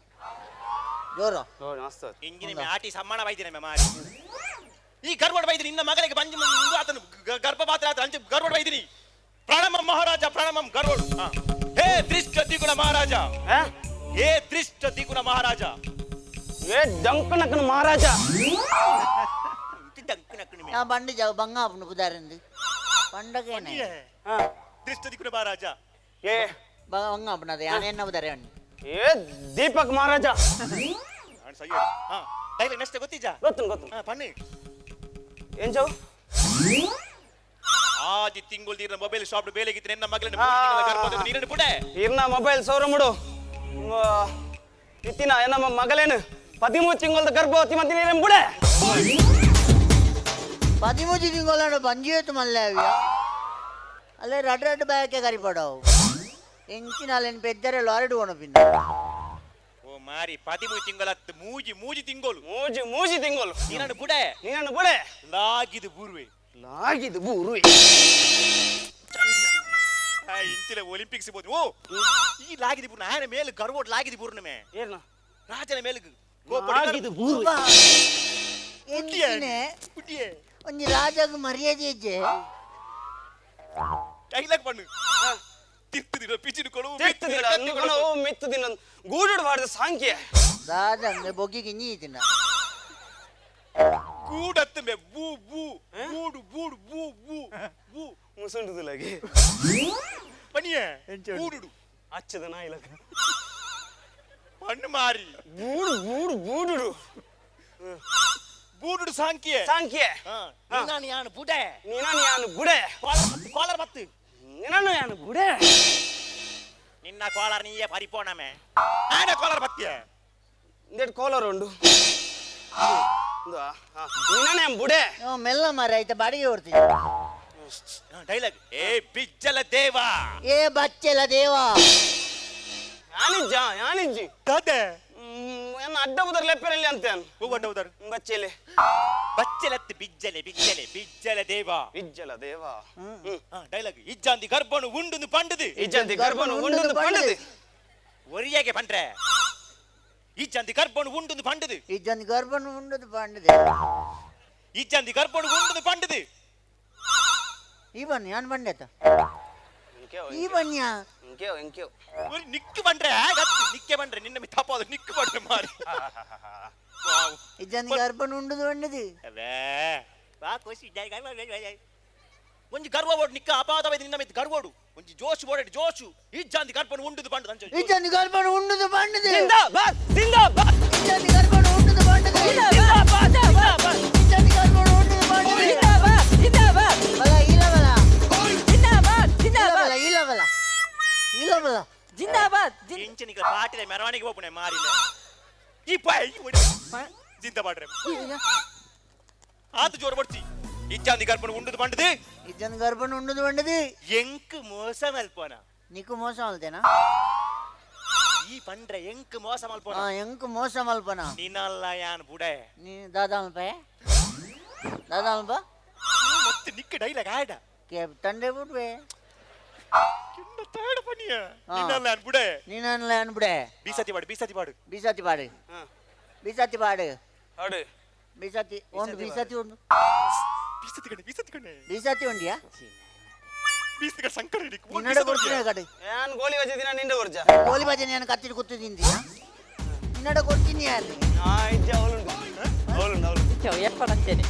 ಜೋರು. ಓ ನಮಸ್ತೆ. ಇಂಜಿನ ಮೇ ಆಟಿ ಸಮ್ಮಾನ ಬೈದಿನ ಮೇ ಮಾರಿ. ಈ ಗರ್ವಡ್ ಬೈದಿನಿ ನಿನ್ನ ಮಗನಿಗೆ ಬಂಜಿ ಮುಂದು ಆತನು ಗರ್ಭಪಾತ್ರ ಆತ ಅಂಚೆ ಗರ್ವಡ್ ಬೈದಿನಿ. ಪ್ರಣಮಂ ಮಹಾರಾಜ ಪ್ರಣಮಂ ಗರ್ವಡ್. ಹಾ. ಹೇ ದೃಷ್ಟ ದಿಗುಣ ಮಹಾರಾಜ. ಹಾ? ಹೇ ದೃಷ್ಟ ದಿಗುಣ ಮಹಾರಾಜ. ಏ ಡಂಕನಕ್ಕನ ಮಹಾರಾಜ. ಡಂಕನಕ್ಕನ ಮೇ. ನಾ ಬಂಡಿ ಜಾವ ಬಂಗ ಆಪುಂಡು ಪುದಾರಿಂದು ಪಂಡಗೇನೆ. ಹಾ. ದೃಷ್ಟ ದಿಗುಣ ಮಹಾರಾಜ. ಏ ಬಂಗ ಆಪುಂಡು ಅದೇ ಯಾನೇನ ಪುದಾರೆ ಅಣ್ಣ. ಏ ದೀಪಕ್ ಮಹಾರಾಜ. ನಾನು ಸಯ್ಯ. ಹಾ, ಡೈಲಾಗ್ ನೆಕ್ಸ್ಟ್ ಗೊತ್ತಿಜಾ? ಗೊತ್ತು ಗೊತ್ತು. ಹಾ, ಪನ್ನಿ. ಎಂಚವು? ಆಜಿ ತಿಂಗಳು ತೀರಿನ ಮೊಬೈಲ್ ಶಾಪ್ ಬೇಲೆಗಿತ್ತು ನಿನ್ನ ಮಗಲನ್ನು ಆ. ಗರ್ಭದ ನೀರನ್ನು ಪುಡೆ. ಇರ್ನ ಮೊಬೈಲ್ ಸೌರಮುಡು ಇತ್ತಿನ ನಮ್ಮ ಮಗಲೇನು 13 ತಿಂಗಳದ ಗರ್ಭವತಿ ಮತ್ತೆ ನೀರೇನು ಬುಡೆ. 13 ತಿಂಗಳ ಬಂಜಿಯತ್ತು ಮಲ್ಲೆ ಅವಿಯ ಅಲ್ಲೇ ರಡ್ ರಡ್ ಬ್ಯಾಕೆ ಕರಿಪಡವು ಎಂಚಿನ ಅಲ್ಲೇನು ಪೆದ್ದರೆ ಲಾರಿಡು ಕೊಣಪಿಂದ. ಓ ಮಾರಿ, 13 ತಿಂಗಳತ್ತು ಮೂಜಿ ಮೂಜಿ ತಿಂಗಳು. ಮೂಜಿ ಮೂಜಿ ತಿಂಗಳು. ನೀನನ್ನು ಬುಡೆ. ನೀನನ್ನು ಬುಡೆ. ಲಾಗಿದು ಬೂರ್ವೆ. ಲಾಗಿದು ಬೂರುವೆ. ಇಂಚಿನ ಒಲಿಂಪಿಕ್ಸ್ ಬೋದು. ಓ ಈ ಲಾಗಿದಿ ಬೂರ್ನ ಆಯನ ಮೇಲೆ ಗರ್ವೋಟ್ ಲಾಗಿದಿ ಬೂರ್ನ ಮೇ. ಏನ? ರಾಜನ ಮೇಲೆ. ಲಾಗಿದು ಬೂರುವೆ. ಎಂಚಿನೆ? ಪುಟ್ಟಿಯೇ. ಒಂಜಿ ರಾಜಗ್ ಮರ್ಯಾದೆ ಇಜ್ಜೆ. ಡೈಲಾಗ್ ಪಣ್ಣು. ತಿತ್ತು ಪಿಚಿನ ಕೊಡು. ತಿತ್ತು ದಿನ ಅಂದುಕೊಣವು ಮೆತ್ತು ದಿನ ಗೂಡುಡು ಬಾರ್ದ ಸಾಂಖ್ಯ. ದಾದ ಅಂದೆ ಬೊಗ್ಗಿಗೆ ಇಂಜಿ ತಿನ್ನ. ಗೂಡತ್ತು ಮೇ ಬೂ ಬೂ ಗೂಡು ಬೂಡು ಬೂ ಬೂ ಬೂ. ಮುಸುಂಡುದಿಲ್ಲಗೆ. ಪಣಿಯೇ ಗೂಡುಡು. ಅಚ್ಚದ ನಾಯಿಲಕ. ಪಣ್ಣು ಮಾರಿ. ಗೂಡು ಗೂಡು ಗೂಡುಡು. ಬೂಡುಡು ಸಾಂಖ್ಯ. ಸಾಂಖ್ಯ. ನಾನು ಯಾನು ಬುಡೆ. ನೀನನ್ನು ಯಾನು ಬುಡೆ. ಕಾಲರ್ ಪತ್ತು, ಕಾಲರ್ ಪತ್ತು. ನಿನ್ನನ್ನು ಯಾನು ಬುಡೆ. ನಿನ್ನ ಕಾಲರ್ ನೀಯೇ ಪರಿಪೋಣಮೆ ಆನ ಕಾಲರ್ ಪತ್ತಿಯ. ಇಂದೆಟ್ ಕೋಲರ್ ಉಂಡು ನಿನ್ನನ್ನು ಯಾನ್ ಬುಡೆ. ಇವ ಮೆಲ್ಲ ಮಾರ ಆಯ್ತಾ ಬಾಡಿಗೆ ಹೊರ್ತಿದ್ದೆ. ಡೈಲಾಗ್, ಏ ಬಿಜ್ಜಲ ದೇವ. ಏ ಬಚ್ಚೆಲ ದೇವ. ಯಾನಿಜ್ಜ ಯಾನಿಜ್ಜಿ. ದಾದೆ? ಎನ್ನ ಅಡ್ಡ ಬುದರ್ ಲೆಪ್ಪರಲ್ಲಿ ಅಂತ ಹೂ ಅಡ್ಡ ಬುದರ್. ಬಚ್ಚೆಲೆ. ಬಚ್ಚಲತ್ತು ಬಿಜ್ಜಲೆ ಬಿಜ್ಜಲೆ ಬಿಜ್ಜಲ ದೇವ. ಬಿಜ್ಜಲ ದೇವ. ಡೈಲಾಗ್, ಇಜ್ಜಾಂದಿ ಗರ್ಭನು ಉಂಡುಂದು ಪಂಡುದು. ಇಜ್ಜಂತಿ ಗರ್ಭನು ಉಂಡುಂದು ಪಂಡುದು. ಒರಿಯಾಗೆ ಪಂಡ್ರೆ ಇಜ್ಜಾಂದಿ ಗರ್ಭನು ಉಂಡುಂದು ಪಂಡುದು. ಇಜ್ಜಂದಿ ಗರ್ಭನು ಉಂಡುದು ಪಂಡುದು. ಇಜ್ಜಾಂದಿ ಗರ್ಭನು ಉಂಡುಂದು ಪಂಡುದು. ಈ ಬನ್ನಿ ಯಾನ್ ಬಂಡೆತ ಈ ಬನ್ನಿಯಾ. ಇಂಕೆವ್ ಇಂಕೆವ್. ಒರಿ ನಿಕ್ಕು ಬಂಡ್ರೆ ಗತ್ತು ನಿಕ್ಕೆ ಬಂಡ್ರೆ ನಿನ್ನ ಮಿ ತಪ್ಪಾದ ನಿಕ್ಕು ಬಂಡ್ರೆ ಮಾರಿ. ಇಜ್ಜಂದಿ ಗರ್ಭನು ಉಂಡುದು ಪಂಡುದು. ಅವೇ ಬಾ ಖುಷಿ. ಒಂಜಿ ಗರ್ವ ಓಡು ನಿಕ್ಕ ಅಪಾದವೈದು ನಿನ್ನ ಮಿತ್ ಗರ್ವೋಡು ಒಂಜಿ ಜೋಶು ಓಡಾಡಿ ಜೋಶು. ಇಜ್ಜಾಂದಿ ಗರ್ಭನು ಉಂಡುದು ಪಂಡುದು ಅಂಚ. ಇಜ್ಜಂದಿ ಗರ್ಭನು ಉಂಡುದು ಪಂಡುದು. ಜಿಂದಾಬಾದ್ ಜಿಂದಾಬಾದ್. ಇಜ್ಜಂದಿ ಗರ್ಭನು ಉಂಡುದು ಪಂಡುದು. ಜಿಂದಾಬಾದ್ ಜಿಂದಾಬಾದ್. ಇಜ್ಜಂದಿ ಗರ್ಭನು ಉಂಡುದು ಪಂಡುದು. ಜಿಂದಾಬಾದ್ ಜಿಂದಾಬಾದ್. ಬಲ ಇಲ್ಲ ಬಲ. ಜಿಂದಾಬಾದ್ ಇಲ್ಲ ಜಿಂದಾಬಾದ್. ಬಲ ಇಲ್ಲ ಬಲ ಇಲ್ಲ ಬಲ. ಜಿಂದಾಬಾದ್ ಇಂಚಿನಿಗಳ ಪಾಟಿದ ಮೆರವಣಿಗೆ ಹೋಗುಣೆ ಮಾರಿಲ್ಲ ಈ ಪಾಯ್ ಈ ಒಡೆ ಜಿಂದ ಪಾಡ್ರೆ ಆತ ಜೋರು ಬಡ್ತಿ. ಇಜ್ಜಾಂದಿ ಗರ್ಭನು ಉಂಡುದು ಪಂಡುದು. ಇಜ್ಜಂದಿ ಗರ್ಭನು ಉಂಡುದು ಪಂಡುದು. ಎಂಕ್ ಮೋಸ ಮಲ್ಪೋನ. ನಿಕ್ಕು ಮೋಸ ಅಲ್ತೇನಾ? ಈ ಪಂಡ್ರೆ ಎಂಕ್ ಮೋಸ ಮಲ್ಪನ. ಎಂಕ್ ಮೋಸ ಮಲ್ಪನ. ನಿನ್ನಲ್ಲ ಯಾನ್ ಬುಡೆ. ನೀ ದಾದಾ ಅಲ್ಪ ದಾದಾ ಅಲ್ಪ ಮತ್ತೆ ನಿಕ್ಕ ಡೈಲಾಗ್ ಆಡ ತಂಡೆ ಬಿಡ್ವೆ. ತೇಡ ಪಣಿಯ. ನಿನ್ನಲ್ಲ ಯಾನ್ ಬುಡೆ. ನಿನ್ನಲ್ಲ ಯಾನ್ ಬುಡೆ. ಬೀಸತಿ ಪಾಡು ಬೀಸತಿ ಪಾಡು. ಬೀಸತಿ ಪಾಡು. ಬೀಸತಿ ಪಾಡು. ಪಾಡು. ಬೀಸತಿ ಒಂದು ಬೀಸತಿ ಒಂದು. ಬೀಸತಿ ಕಣೆ ಬೀಸತಿ ಕಣೆ. ಬೀಸತಿ ಉಂಡಿಯಾ? ಬೀಸತಿ ಕಡೆ ಸಂಕಟ ಹಿಡಿಕು. ನಿನ್ನಡ ಕೊಡ್ತೀನಿ ಕಡೆ. ಯಾನ್ ಗೋಲಿ ಬಜೆ ದಿನ ನಿಂಡ ಕೊರ್ಜ. ಗೋಲಿ ಬಜೆ ನಾನು ಕತ್ತಿಟ್ಟು ಕೂತಿದ್ದೀನಿ. ನಿನ್ನಡ ಕೊಡ್ತೀನಿ ಯಾರು? ನಾ ಇಜ್ಜೆ ಅವಳುಂಡು. ಅವಳುಂಡು ಅವಳು. ಎಪ್ಪಡತ್ತೇನೆ.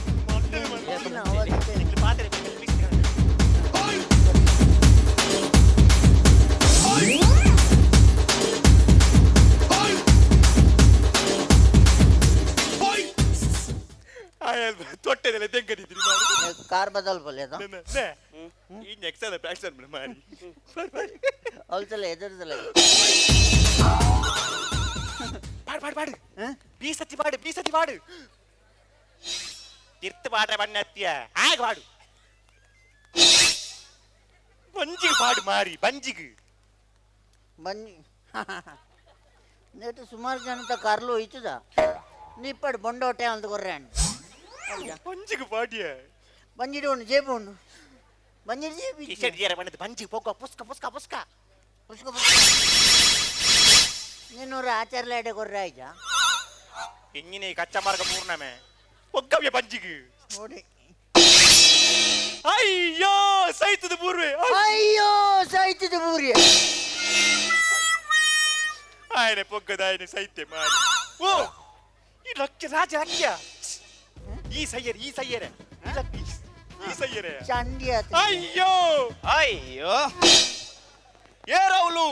ತೊಟ್ಟೆದೆಲ್ಲ ತೆಂಕದಿದ್ದೀರಿ. ಕಾರ್ ಬದಲ್ ಬಲ್ಲೆ ಈ ನೆಕ್ಸ್ಟ್ ಅದ ಪ್ಯಾಕ್ಷನ್ ಮಾರಿ. ಅವಲ್ಸಲ್ಲ ಎದುರ್ದಲ್ಲ. ಪಾಡು ಪಾಡು ಪಾಡು. ಬೀಸತಿ ಪಾಡು ಬೀಸತಿ ಪಾಡು. ತಿರ್ತು ಪಾಡ್ರೆ ಬಣ್ಣತ್ಯ ಆಗ ಪಾಡು. ಬಂಜಿಗೆ ಪಾಡು ಮಾರಿ ಬಂಜಿಗೆ. ಬಂಜಿ ನೇಟು ಸುಮಾರು ಜನತ ಕಾರ್ಲು ಹೋಯ್ತದ. ನೀಪಾಡು ಬೊಂಡೋಟೆ ಅಂತ ಕೊರ್ರೆ. ಬಂಜಿಗೆ ಪಾಡಿಯ. ಬಂಜಿಡು ಉಂಡು ಜೇಬು ಉಂಡು. ಬಂಜಿಡು ಜೇಬು. ಟಿ ಶರ್ಟ್ ಜೇರ ಬಣ್ಣದ ಬಂಜಿಗೆ ಪೋಕ ಪುಸ್ಕ ಪುಸ್ಕ ಪುಸ್ಕ. ಪುಸ್ಕ ಪುಸ್ಕ. ನೀನು ಆಚಾರ್ಲ ಎಡೆ ಕೊರ್ರೆ ಆಯ್ತಾ? ಎಂಗಿನೇ ಕಚ್ಚ ಮಾರ್ಗ ಪೂರ್ಣಮೆ. ಒಗ್ಗವ್ಯ ಬಂಜಿಗೆ. ನೋಡಿ. ಅಯ್ಯೋ ಸೈತದ ಪೂರ್ವೆ. ಅಯ್ಯೋ ಸೈತದ ಪೂರ್ವೆ. ಆಯನೆ ಪೊಗ್ಗದ ಆಯನೆ ಸೈತ್ಯ ಮಾರಿ. ಓ ಈ ಲಕ್ಷ್ಯ ರಾಜ ಲಕ್ಷ್ಯ. ಈ ಸಯ್ಯರೆ ಈ ಸಯ್ಯರೆ ಈ ಸಯ್ಯರೆ. ಚಂಡಿ ಆತ. ಅಯ್ಯೋ ಅಯ್ಯೋ. ಏ ರಾಹುಲು.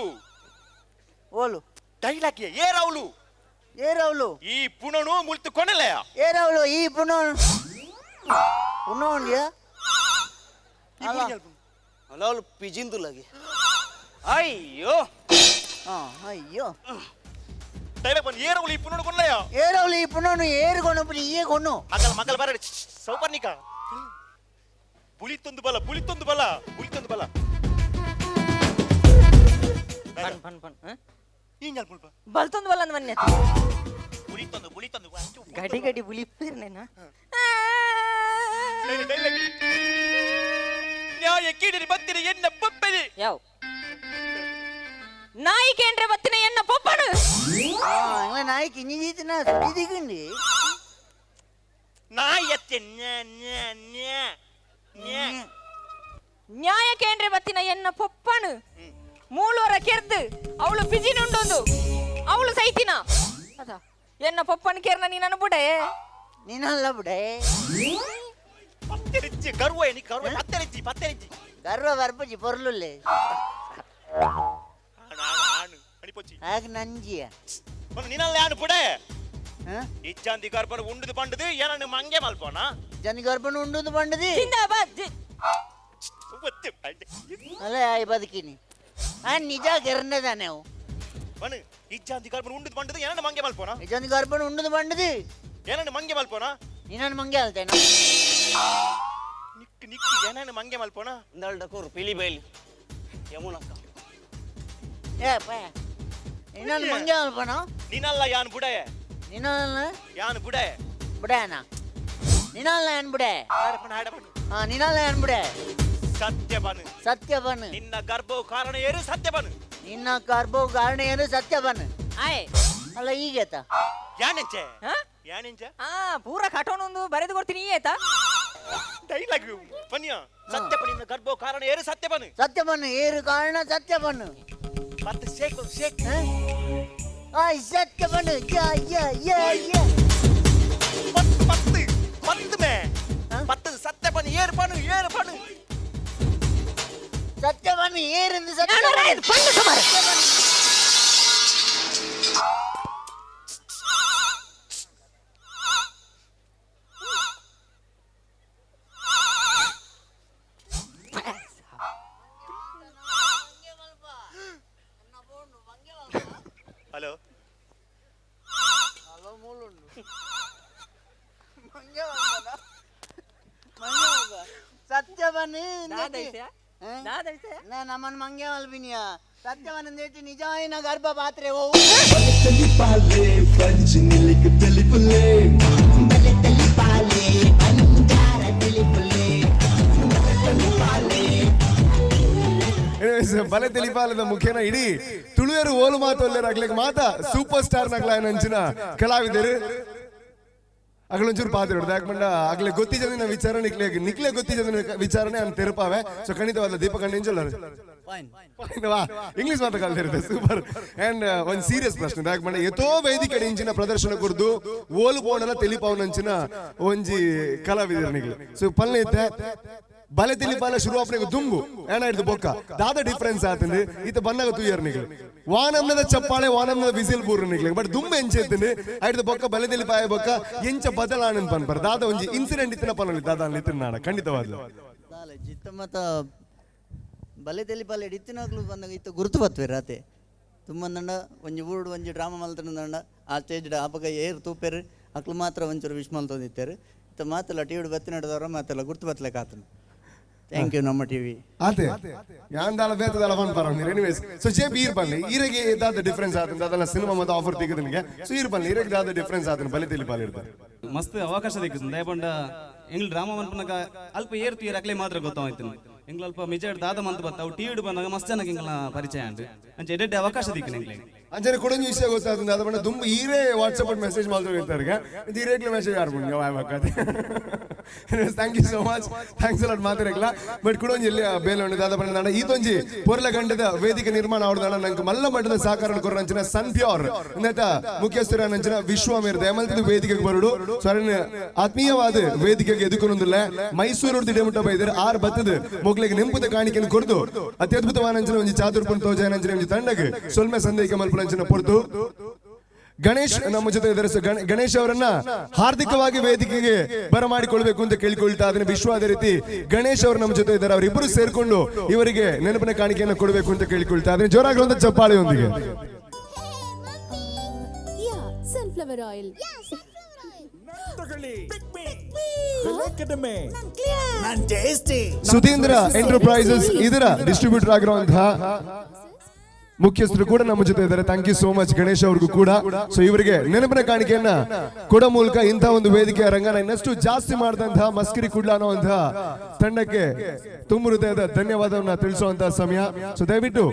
ಓಲು. ಡೈಲಾಗ್ ಏ ರಾಹುಲು. ಏ ರಾಹುಲು. ಈ ಪುಣನು ಮುಲ್ತು ಕೊನಲೆಯ. ಏ ರಾಹುಲು ಈ ಪುಣ ಪುಣ ಉಂಡಿಯಾ? ಅಲ್ಲ ಅವಳು ಪಿಜಿಂದು ಲಗೆ. ಅಯ್ಯೋ. ಅಯ್ಯೋ. ಡೈಲಾಗ್ ಬಂದು ಏ ರಾಹುಲು ಈ ಪುಣನು ಕೊನಲೆಯ. ಏ ರಾಹುಲು ಈ ಪುಣನು ಏರು ಕೊನಪುನಿ ಈ ಕೊನು. ಮಗಲ್ ಮಗಲ್ ಬರ ಸೌಪರ್ಣಿಕ. ಬುಲಿತೊಂದು ಬಲ ಬುಲಿತೊಂದು ಬಲ ಬುಲಿತೊಂದು ಬಲ. ಪಣ್ ಪಣ್ ಪಣ್. ಈಂಜಲ್ ಮುಲ್ಪ. ಬಲ್ತೊಂದು ಬಲ ಅಂದ್ ಮನ್ನೆ. ಬುಲಿತೊಂದು ಬುಲಿತೊಂದು. ಗಡಿ ಗಡಿ ಬುಲಿಪೇರ್ನೇನಾ? ನ್ಯಾಯ ಕೀಡಿರಿ ಬತ್ತಿರಿ ಎನ್ನ ಪಪ್ಪಲಿ. ಯಾವ ನಾಯಿ ಕೇಂದ್ರ ಬತ್ತಿನ ಎನ್ನ ಪೊಪ್ಪನು. ನಾಯಿ ಕಿಂಜಿನ ಸುದ್ದಿಗುಂಡಿ. ನಾಯಿ ಎತ್ತೆ ನ್ಯಾ ನ್ಯಾ ನ್ಯಾ ನ್ಯಾ. ನ್ಯಾಯ ಕೇಂದ್ರ ಬತ್ತಿನ ಎನ್ನ ಪೊಪ್ಪನು ಮೂಳುವರ ಕೆರ್ದು ಅವಳು ಪಿಜಿನುಂಡೊಂದು ಅವಳು ಸೈತಿನ ಅದ ಎನ್ನ ಪೊಪ್ಪನ ಕೇರ್ನ ನೀನನ್ನು ಬುಡೆ. ನೀನಲ್ಲ ಬುಡೆ. ಪತ್ತೆರಿಚ್ಚಿ ಗರ್ವ ಎನಿ ಗರ್ವ ಪತ್ತೆರಿಚ್ಚಿ ಪತ್ತೆರಿಚ್ಚಿ. ಗರ್ವ ಬರ್ಪುಜಿ ಪೊರ್ಲುಲ್ಲೆ. ಆಣು ಆಣು ಆಣು ಅಣಿಪೊಚ್ಚಿ. ಆಗ ನಂಜಿಯ. ನಿನ್ನಲ್ಲ ಯಾನು ಬುಡೆ. ಇಚ್ಚಾಂದಿ ಗರ್ಭನ ಉಂಡುದು ಪಂಡುದು ಏನನ್ನು ಮಂಗೆ ಮಲ್ಪೋಣ. ಜನ ಗರ್ಭನ ಉಂಡುದು ಪಂಡುದು. ಜಿಂದಾಬಾದ್. ಅಲ್ಲ ಆಯ್ ಬದುಕಿನಿ. ಆ ನಿಜ ಕೆರಣ್ಣದಾನೆ ಅವು. ಬಣ್ಣು ಇಚ್ಚಾಂದಿ ಗರ್ಭನ ಉಂಡುದು ಪಂಡುದು ಏನನ್ನು ಮಂಗೆ ಮಲ್ಪೋಣ. ಇಜ್ಜಾಂದಿ ಗರ್ಭನ ಉಂಡುದು ಪಂಡುದು. ಏನನ್ನು ಮಂಗೆ ಮಲ್ಪೋಣ. ನಿನ್ನನ್ನು ಮಂಗೆ ಅಲ್ತೇನ. ನಿಕ್ ನಿಕ್ ಏನನ್ನು ಮಂಗೆ ಮಲ್ಪೋಣ. ಇಂದಾಳ್ ಡಕೋರು ಪಿಲಿ ಬೈಲಿ ಯಮುನಕ್ಕ. ಏ ಪ ನಿನ್ನನ್ನು ಮಂಗೆ ಮಲ್ಪೋಣ. ನಿನ್ನಲ್ಲ ಯಾನ್ ಬುಡೆ. ನಿನ್ನಲ್ಲ ಯಾನ್ ಬುಡೆ. ಬುಡೇನ. ನಿನ್ನಲ್ಲ ಯಾನ್ ಬುಡೆ. ಹಾಡಪಣ ಹಾಡಪಣ. ಹಾ ನಿನ್ನಲ್ಲ ಯಾನ್ ಬುಡೆ. ಸತ್ಯ ಬನು. ಸತ್ಯ ಬನು. ನಿನ್ನ ಗರ್ಭವು ಕಾರಣ ಏನು ಸತ್ಯ ಬನು. ನಿನ್ನ ಗರ್ಭವು ಕಾರಣ ಏನು ಸತ್ಯ ಬನು. ಆಯ್. ಅಲ್ಲ ಈಗೇತ. ಯಾನೆಂಚೆ? ಯಾನೆಂಚೆ? ಆ ಪೂರ ಕಟೋನೊಂದು ಬರೆದು ಕೊಡ್ತೀನಿ ಏತಾ. ಡೈಲಾಗ್ ಪನ್ಯ ಸತ್ಯ ಬನು ನಿನ್ನ ಗರ್ಭವು ಕಾರಣ ಏನು ಸತ್ಯ ಬನು. ಸತ್ಯ ಬನು ಏರು ಕಾರಣ ಸತ್ಯ ಬನು. ಮತ್ತೆ ಶೇಕ್ ಶೇಕ್. ಆಯ್ ಸತ್ಯ ಬನು ಯಾ ಯಾ ಯಾ ಯಾ. ಪತ್ತು ಪತ್ತು ಪತ್ತು ಮೇ ಪತ್ತು ಸತ್ಯ ಬನು ಏರು ಬನು ಏರು ಬನು. ಸತ್ಯ ಬನು ಏರೆಂದು ಸತ್ಯ ಪಣ್ಣು ಸುಮಾರು. ಹಲೋ ಹಲೋ ಮೂಲುಂಡು. ಮಂಗೆ ಮಲ್ಪದ. ಮಂಗೆ ಮಲ್ಪ. ಸತ್ಯ ಬನು. ದಾದ ಐತೆ? ದಾದ ವಿಷಯ? ನಮ್ಮನ್ ಮಂಗೆ ಮಲ್ಪಿನಿಯ ಸತ್ಯವನಂದೇಟಿ ನಿಜವಾಯಿನ ಗರ್ಭ ಪಾತ್ರೆ ಓ. ಬಲೆ ತೆಲಿಪಾಲದ ಮುಖೇನ ಇಡೀ ತುಳುವೆರು ಓಲು ಮಾತು ಅಗ್ಲಿಗೆ ಮಾತ ಸೂಪರ್ ಸ್ಟಾರ್ ನಗ್ಲ ನಂಚಿನ ಕಲಾವಿದರು ಅಗಳೊಂಚೂರು ಪಾತ್ರ ಯಾಕಂಡ ಅಗ್ಲೆ ಗೊತ್ತಿಜನ ವಿಚಾರ ನಿಕ್ಲೆ ನಿಕ್ಲೆ ಗೊತ್ತಿಜನ ವಿಚಾರಣೆ ಅಂತ ತೆರಪಾವೆ. ಸೊ ಖಂಡಿತವಾದ ದೀಪ ಕಂಡಿಂಚೊಲ್ಲರು ಇಂಗ್ಲಿಷ್ ಮಾತ್ರ ಕಲ್ತಿರುತ್ತೆ. ಸೂಪರ್. ಅಂಡ್ ಒಂದ್ ಸೀರಿಯಸ್ ಪ್ರಶ್ನೆ, ಯಾಕಂಡ ಎತೋ ವೇದಿಕೆ ಇಂಚಿನ ಪ್ರದರ್ಶನ ಕುರ್ದು ಓಲು ಪೋಣಲ ತೆಲಿಪಾವನಂಚಿನ ಒಂಜಿ ಕಲಾವಿದರು ನಿಕ್ಲೆ. ಸೊ ಪಲ್ಲೆ ಇತ್ತೆ ಬಲೆ ತಿಳಿಪಾಲ ಶುರು ಆಪನೆಗೆ ದುಂಬು ಏನ ಹಿಡ್ದು ಬೊಕ್ಕ ದಾದ ಡಿಫ್ರೆನ್ಸ್ ಆತಂದು ಈತ ಬನ್ನಾಗ ತೂಯರ್ ನಿಕ್ಲೆ ವಾನಮ್ನದ ಚಪ್ಪಾಳೆ ವಾನಮ್ನದ ವಿಸಿಲ್ ಬೂರು ನಿಕ್ಲೆ. ಬಟ್ ದುಂಬು ಎಂಚ ಇತ್ತಂದು ಐಡ್ದು ಬೊಕ್ಕ ಬಲೆ ತಿಳಿಪಾಯ ಬೊಕ್ಕ ಎಂಚ ಬದಲಾಣನ್ ಪನ್ಪರ್ ದಾದ ಒಂಜಿ ಇನ್ಸಿಡೆಂಟ್ ಇತ್ತಿನ ಪನ್ನಲ್ಲಿ ದಾದ ಇತ್ತಿನ ನಾಡ ಖಂಡಿತವಾದ್ಲು ದಾಲ ಜಿತ್ತ ಮತ ಬಲೆ ತೆಲಿಪಾಲೆ ಇತ್ತಿನಾಗ್ಲು ಬಂದಾಗ ಇತ್ತ ಗುರುತು ಬತ್ವೆ ರಾತೆ ತುಂಬಂದಂಡ ಒಂಜಿ ಊರುಡು ಒಂಜಿ ಡ್ರಾಮಾ ಮಲ್ತಂದಂಡ ಆ ಸ್ಟೇಜ್ ಆಪಗ ಏರ್ ತೂಪೆರ್ ಅಕ್ಲು ಮಾತ್ರ ಒಂಚೂರು ವಿಶ್ ಮಲ್ತೊಂದಿತ್ತಾರೆ. ಇತ್ತ ಮಾತೆಲ್ಲ ಟಿವಿಡ್ ಬತ್ತಿ ನಡೆದವರ ಮಾತೆಲ್ಲ ಗುರುತು ಬತ್ಲೆಕ್ ಆತನು. Thank you ನಮ್ಮ ಟಿವಿ. ಆತೆ ಯಾನ್ ದಾಲ ಬೇತದಾಲ ಪನ್ಪರ ಎನಿವೇಸ್ ಸೊ ಜೆ ಈರ್ ಬನ್ನಿ ಈರೆಗೆ ದಾದ ಡಿಫರೆನ್ಸ್ ಆತಂದ ಅದೆಲ್ಲ ಸಿನಿಮಾ ಮತ್ತೆ ಆಫರ್ ತೆಗೆದನಿಗೆ. ಸೊ ಈರ್ ಬನ್ನಿ ಈರೆಗೆ ದಾದ ಡಿಫರೆನ್ಸ್ ಆತನ ಬಲೆ ತಿಳಿಪಾಲ ಇರ್ತಾರೆ. ಮಸ್ತ್ ಅವಕಾಶ ದಿಕ್ಕುದು ದಯಪಂಡ ಎಂಗ್ಲ ಡ್ರಾಮಾ ಮನ್ಪನಗ ಅಲ್ಪ ಏರ್ ತುಯರ್ ಅಕ್ಲೆ ಮಾತ್ರ ಗೊತ್ತಾಯ್ತು. ಎಂಗ್ಲ ಅಲ್ಪ ಮಿಜಾಡ್ ದಾದ ಮಂತ್ ಬತ್ತ ಅವು ಟಿವಿಡ್ ಬಂದಾಗ ಮಸ್ತ್ ಜನಕ್ಕೆ ಎಂಗ್ಲ ಪರಿಚಯ ಅಂಡ್ ಅಂಚ ಎಡೆಡ್ಡೆ ಅವಕಾಶ ದಿಕ್ಕುನು ಎಂಗ್ಲೆ. ಅಂಚನೆ ಕೊಡೊಂಜಿ ವಿಷಯ ಗೊತ್ತಾತಂದ ಅದ ಬಣ್ಣ ದುಂಬು ಈರೇ ವಾಟ್ಸಪ್ ಮೆಸೇಜ್ ಮಾಡ್ತಾರೆ ಇರ್ತಾರೆ. ಈರೇಗ್ಲ ಮೆಸೇಜ್ ಆರ್ಬುಂಡು thank you so much, thanks a lot ಮಾತಾಡಕ್ಲ. But ಕುಡೊಂಜಿ ಇಲ್ಲಿ ಬೇಲೆ ಉಂಡು ದಾದ ಬಣ್ಣ ಈತೊಂಜಿ ಪೊರ್ಲ ಗಂಡದ ವೇದಿಕೆ ನಿರ್ಮಾಣ ಆವಡ್ದಾಣ ನಂಗೆ ಮಲ್ಲ ಮಟ್ಟದ ಸಹಕಾರ ಕೊರನಂಚಿನ ಸನ್ ಪ್ಯೂರ್ ಇನ್ನತ ಮುಖ್ಯಸ್ಥರ ನಂಚಿನ ವಿಶ್ವ ಮೇರ್ ದಯಮಲ್ತದ ವೇದಿಕೆಗೆ ಬರುಡು. ಸೊ ಅದನ್ನ ಆತ್ಮೀಯವಾದ ವೇದಿಕೆಗೆ ಎದುಕೊಂದಿಲ್ಲ ಮೈಸೂರು ದಿಡಮುಟ್ಟ ಬೈದರೆ ಆರ್ ಬತ್ತದ ಮೊಗ್ಲಿಗೆ ನೆಂಪುದ ಕಾಣಿಕೆಯನ್ನು ಕೊರ್ದು ಅತ್ಯದ್ಭುತವಾದ ನಂಚಿನ ಒಂಜಿ ಚಾತುರ್ಪುನ್ ತೋಜಾಯ ನಂಚಿನ ಒಂಜಿ ತಂಡಗ್ ಸೊಲ್ಮೆ ಸಂದೇಹ ಮಲ್ಪುನಂಚಿನ ಪೊರ್ತು ಗಣೇಶ್ ನಮ್ಮ ಜೊತೆ ಇದ್ದಾರೆ. ಸೊ ಗಣೇಶ್ ಅವರನ್ನ ಹಾರ್ದಿಕವಾಗಿ ವೇದಿಕೆಗೆ ಬರಮಾಡಿಕೊಳ್ಬೇಕು ಅಂತ ಕೇಳಿಕೊಳ್ತಾ ಅದನ್ನ ವಿಶ್ವ ಅದೇ ರೀತಿ ಗಣೇಶ್ ಅವರು ನಮ್ಮ ಜೊತೆ ಇದ್ದಾರೆ. ಅವರಿಬ್ಬರು ಸೇರ್ಕೊಂಡು ಇವರಿಗೆ ನೆನಪಿನ ಕಾಣಿಕೆಯನ್ನು ಕೊಡಬೇಕು ಅಂತ ಕೇಳಿಕೊಳ್ತಾ ಅದನ್ನ ಜೋರಾಗಿರುವಂತ ಚಪ್ಪಾಳೆಯೊಂದಿಗೆ. Sunflower oil. Sudhindra enterprises ಇದರ ಡಿಸ್ಟ್ರಿಬ್ಯೂಟರ್ ಆಗಿರುವಂತಹ ಮುಖ್ಯಸ್ಥರು ಕೂಡ ನಮ್ಮ ಜೊತೆ ಇದ್ದಾರೆ. Thank you so much Ganesh ಅವ್ರಿಗೂ ಕೂಡ. ಸೊ ಇವರಿಗೆ ನೆನಪಿನ ಕಾಣಿಕೆಯನ್ನ ಕೊಡೋ ಮೂಲಕ ಇಂತಹ ಒಂದು ವೇದಿಕೆಯ ರಂಗನ ಇನ್ನಷ್ಟು ಜಾಸ್ತಿ ಮಾಡಿದಂತಹ ಮಸ್ಕಿರಿ ಕುಡ್ಲ ಅನ್ನುವಂತಹ ತಂಡಕ್ಕೆ ತುಂಬ ಹೃದಯದ ಧನ್ಯವಾದವನ್ನ ತಿಳಿಸುವಂತಹ ಸಮಯ. ಸೊ ದಯವಿಟ್ಟು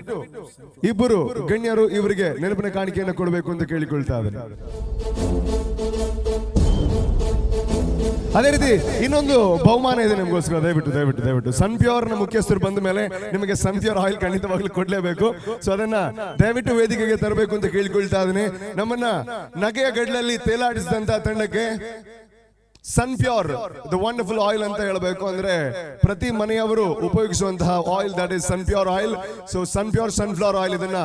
ಇಬ್ಬರು ಗಣ್ಯರು ಇವರಿಗೆ ನೆನಪಿನ ಕಾಣಿಕೆಯನ್ನು ಕೊಡಬೇಕು ಅಂತ ಕೇಳಿಕೊಳ್ತಾ ಇದ್ದಾರೆ. ಅದೇ ರೀತಿ ಇನ್ನೊಂದು ಬಹುಮಾನ ಇದೆ ನಿಮಗೋಸ್ಕರ. ದಯವಿಟ್ಟು ದಯವಿಟ್ಟು ದಯವಿಟ್ಟು ಸನ್ ಪ್ಯೂರ್ ನ ಮುಖ್ಯಸ್ಥರು ಬಂದ ಮೇಲೆ ನಿಮಗೆ ಸನ್ ಪ್ಯೂರ್ ಆಯಿಲ್ ಖಂಡಿತವಾಗ್ಲೂ ಕೊಡ್ಲೇಬೇಕು. ಸೊ ಅದನ್ನ ದಯವಿಟ್ಟು ವೇದಿಕೆಗೆ ತರಬೇಕು ಅಂತ ಕೇಳಿಕೊಳ್ತಾ ಇದ್ದೀನಿ. ನಮ್ಮನ್ನ ನಗೆಯ ಗಡ್ಲಲ್ಲಿ ತೇಲಾಡಿಸಿದಂತ ತಂಡಕ್ಕೆ Sun Pure the wonderful oil ಅಂತ ಹೇಳಬೇಕು ಅಂದ್ರೆ ಪ್ರತಿ ಮನೆಯವರು ಉಪಯೋಗಿಸುವಂತಹ oil, that is Sun Pure oil. So Sun Pure sunflower oil ಇದನ್ನ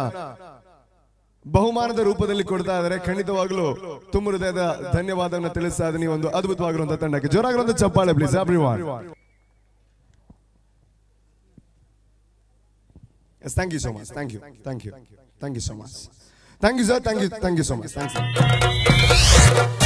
ಬಹುಮಾನದ ರೂಪದಲ್ಲಿ ಕೊಡ್ತಾ ಇದ್ದಾರೆ. ಖಂಡಿತವಾಗ್ಲೂ ತುಂಬ ಹೃದಯದ ಧನ್ಯವಾದವನ್ನು ತಿಳಿಸ್ತಾ ಇದ್ದೀನಿ ಒಂದು ಅದ್ಭುತವಾಗಿರುವಂತಹ ತಂಡಕ್ಕೆ. ಜೋರಾಗಿರುವಂತಹ ಚಪ್ಪಾಳೆ please everyone. Yes, thank you so much. Thank you. Thank you. Thank you so much. Thank you, sir. Thank you. Thank you so much. Thanks.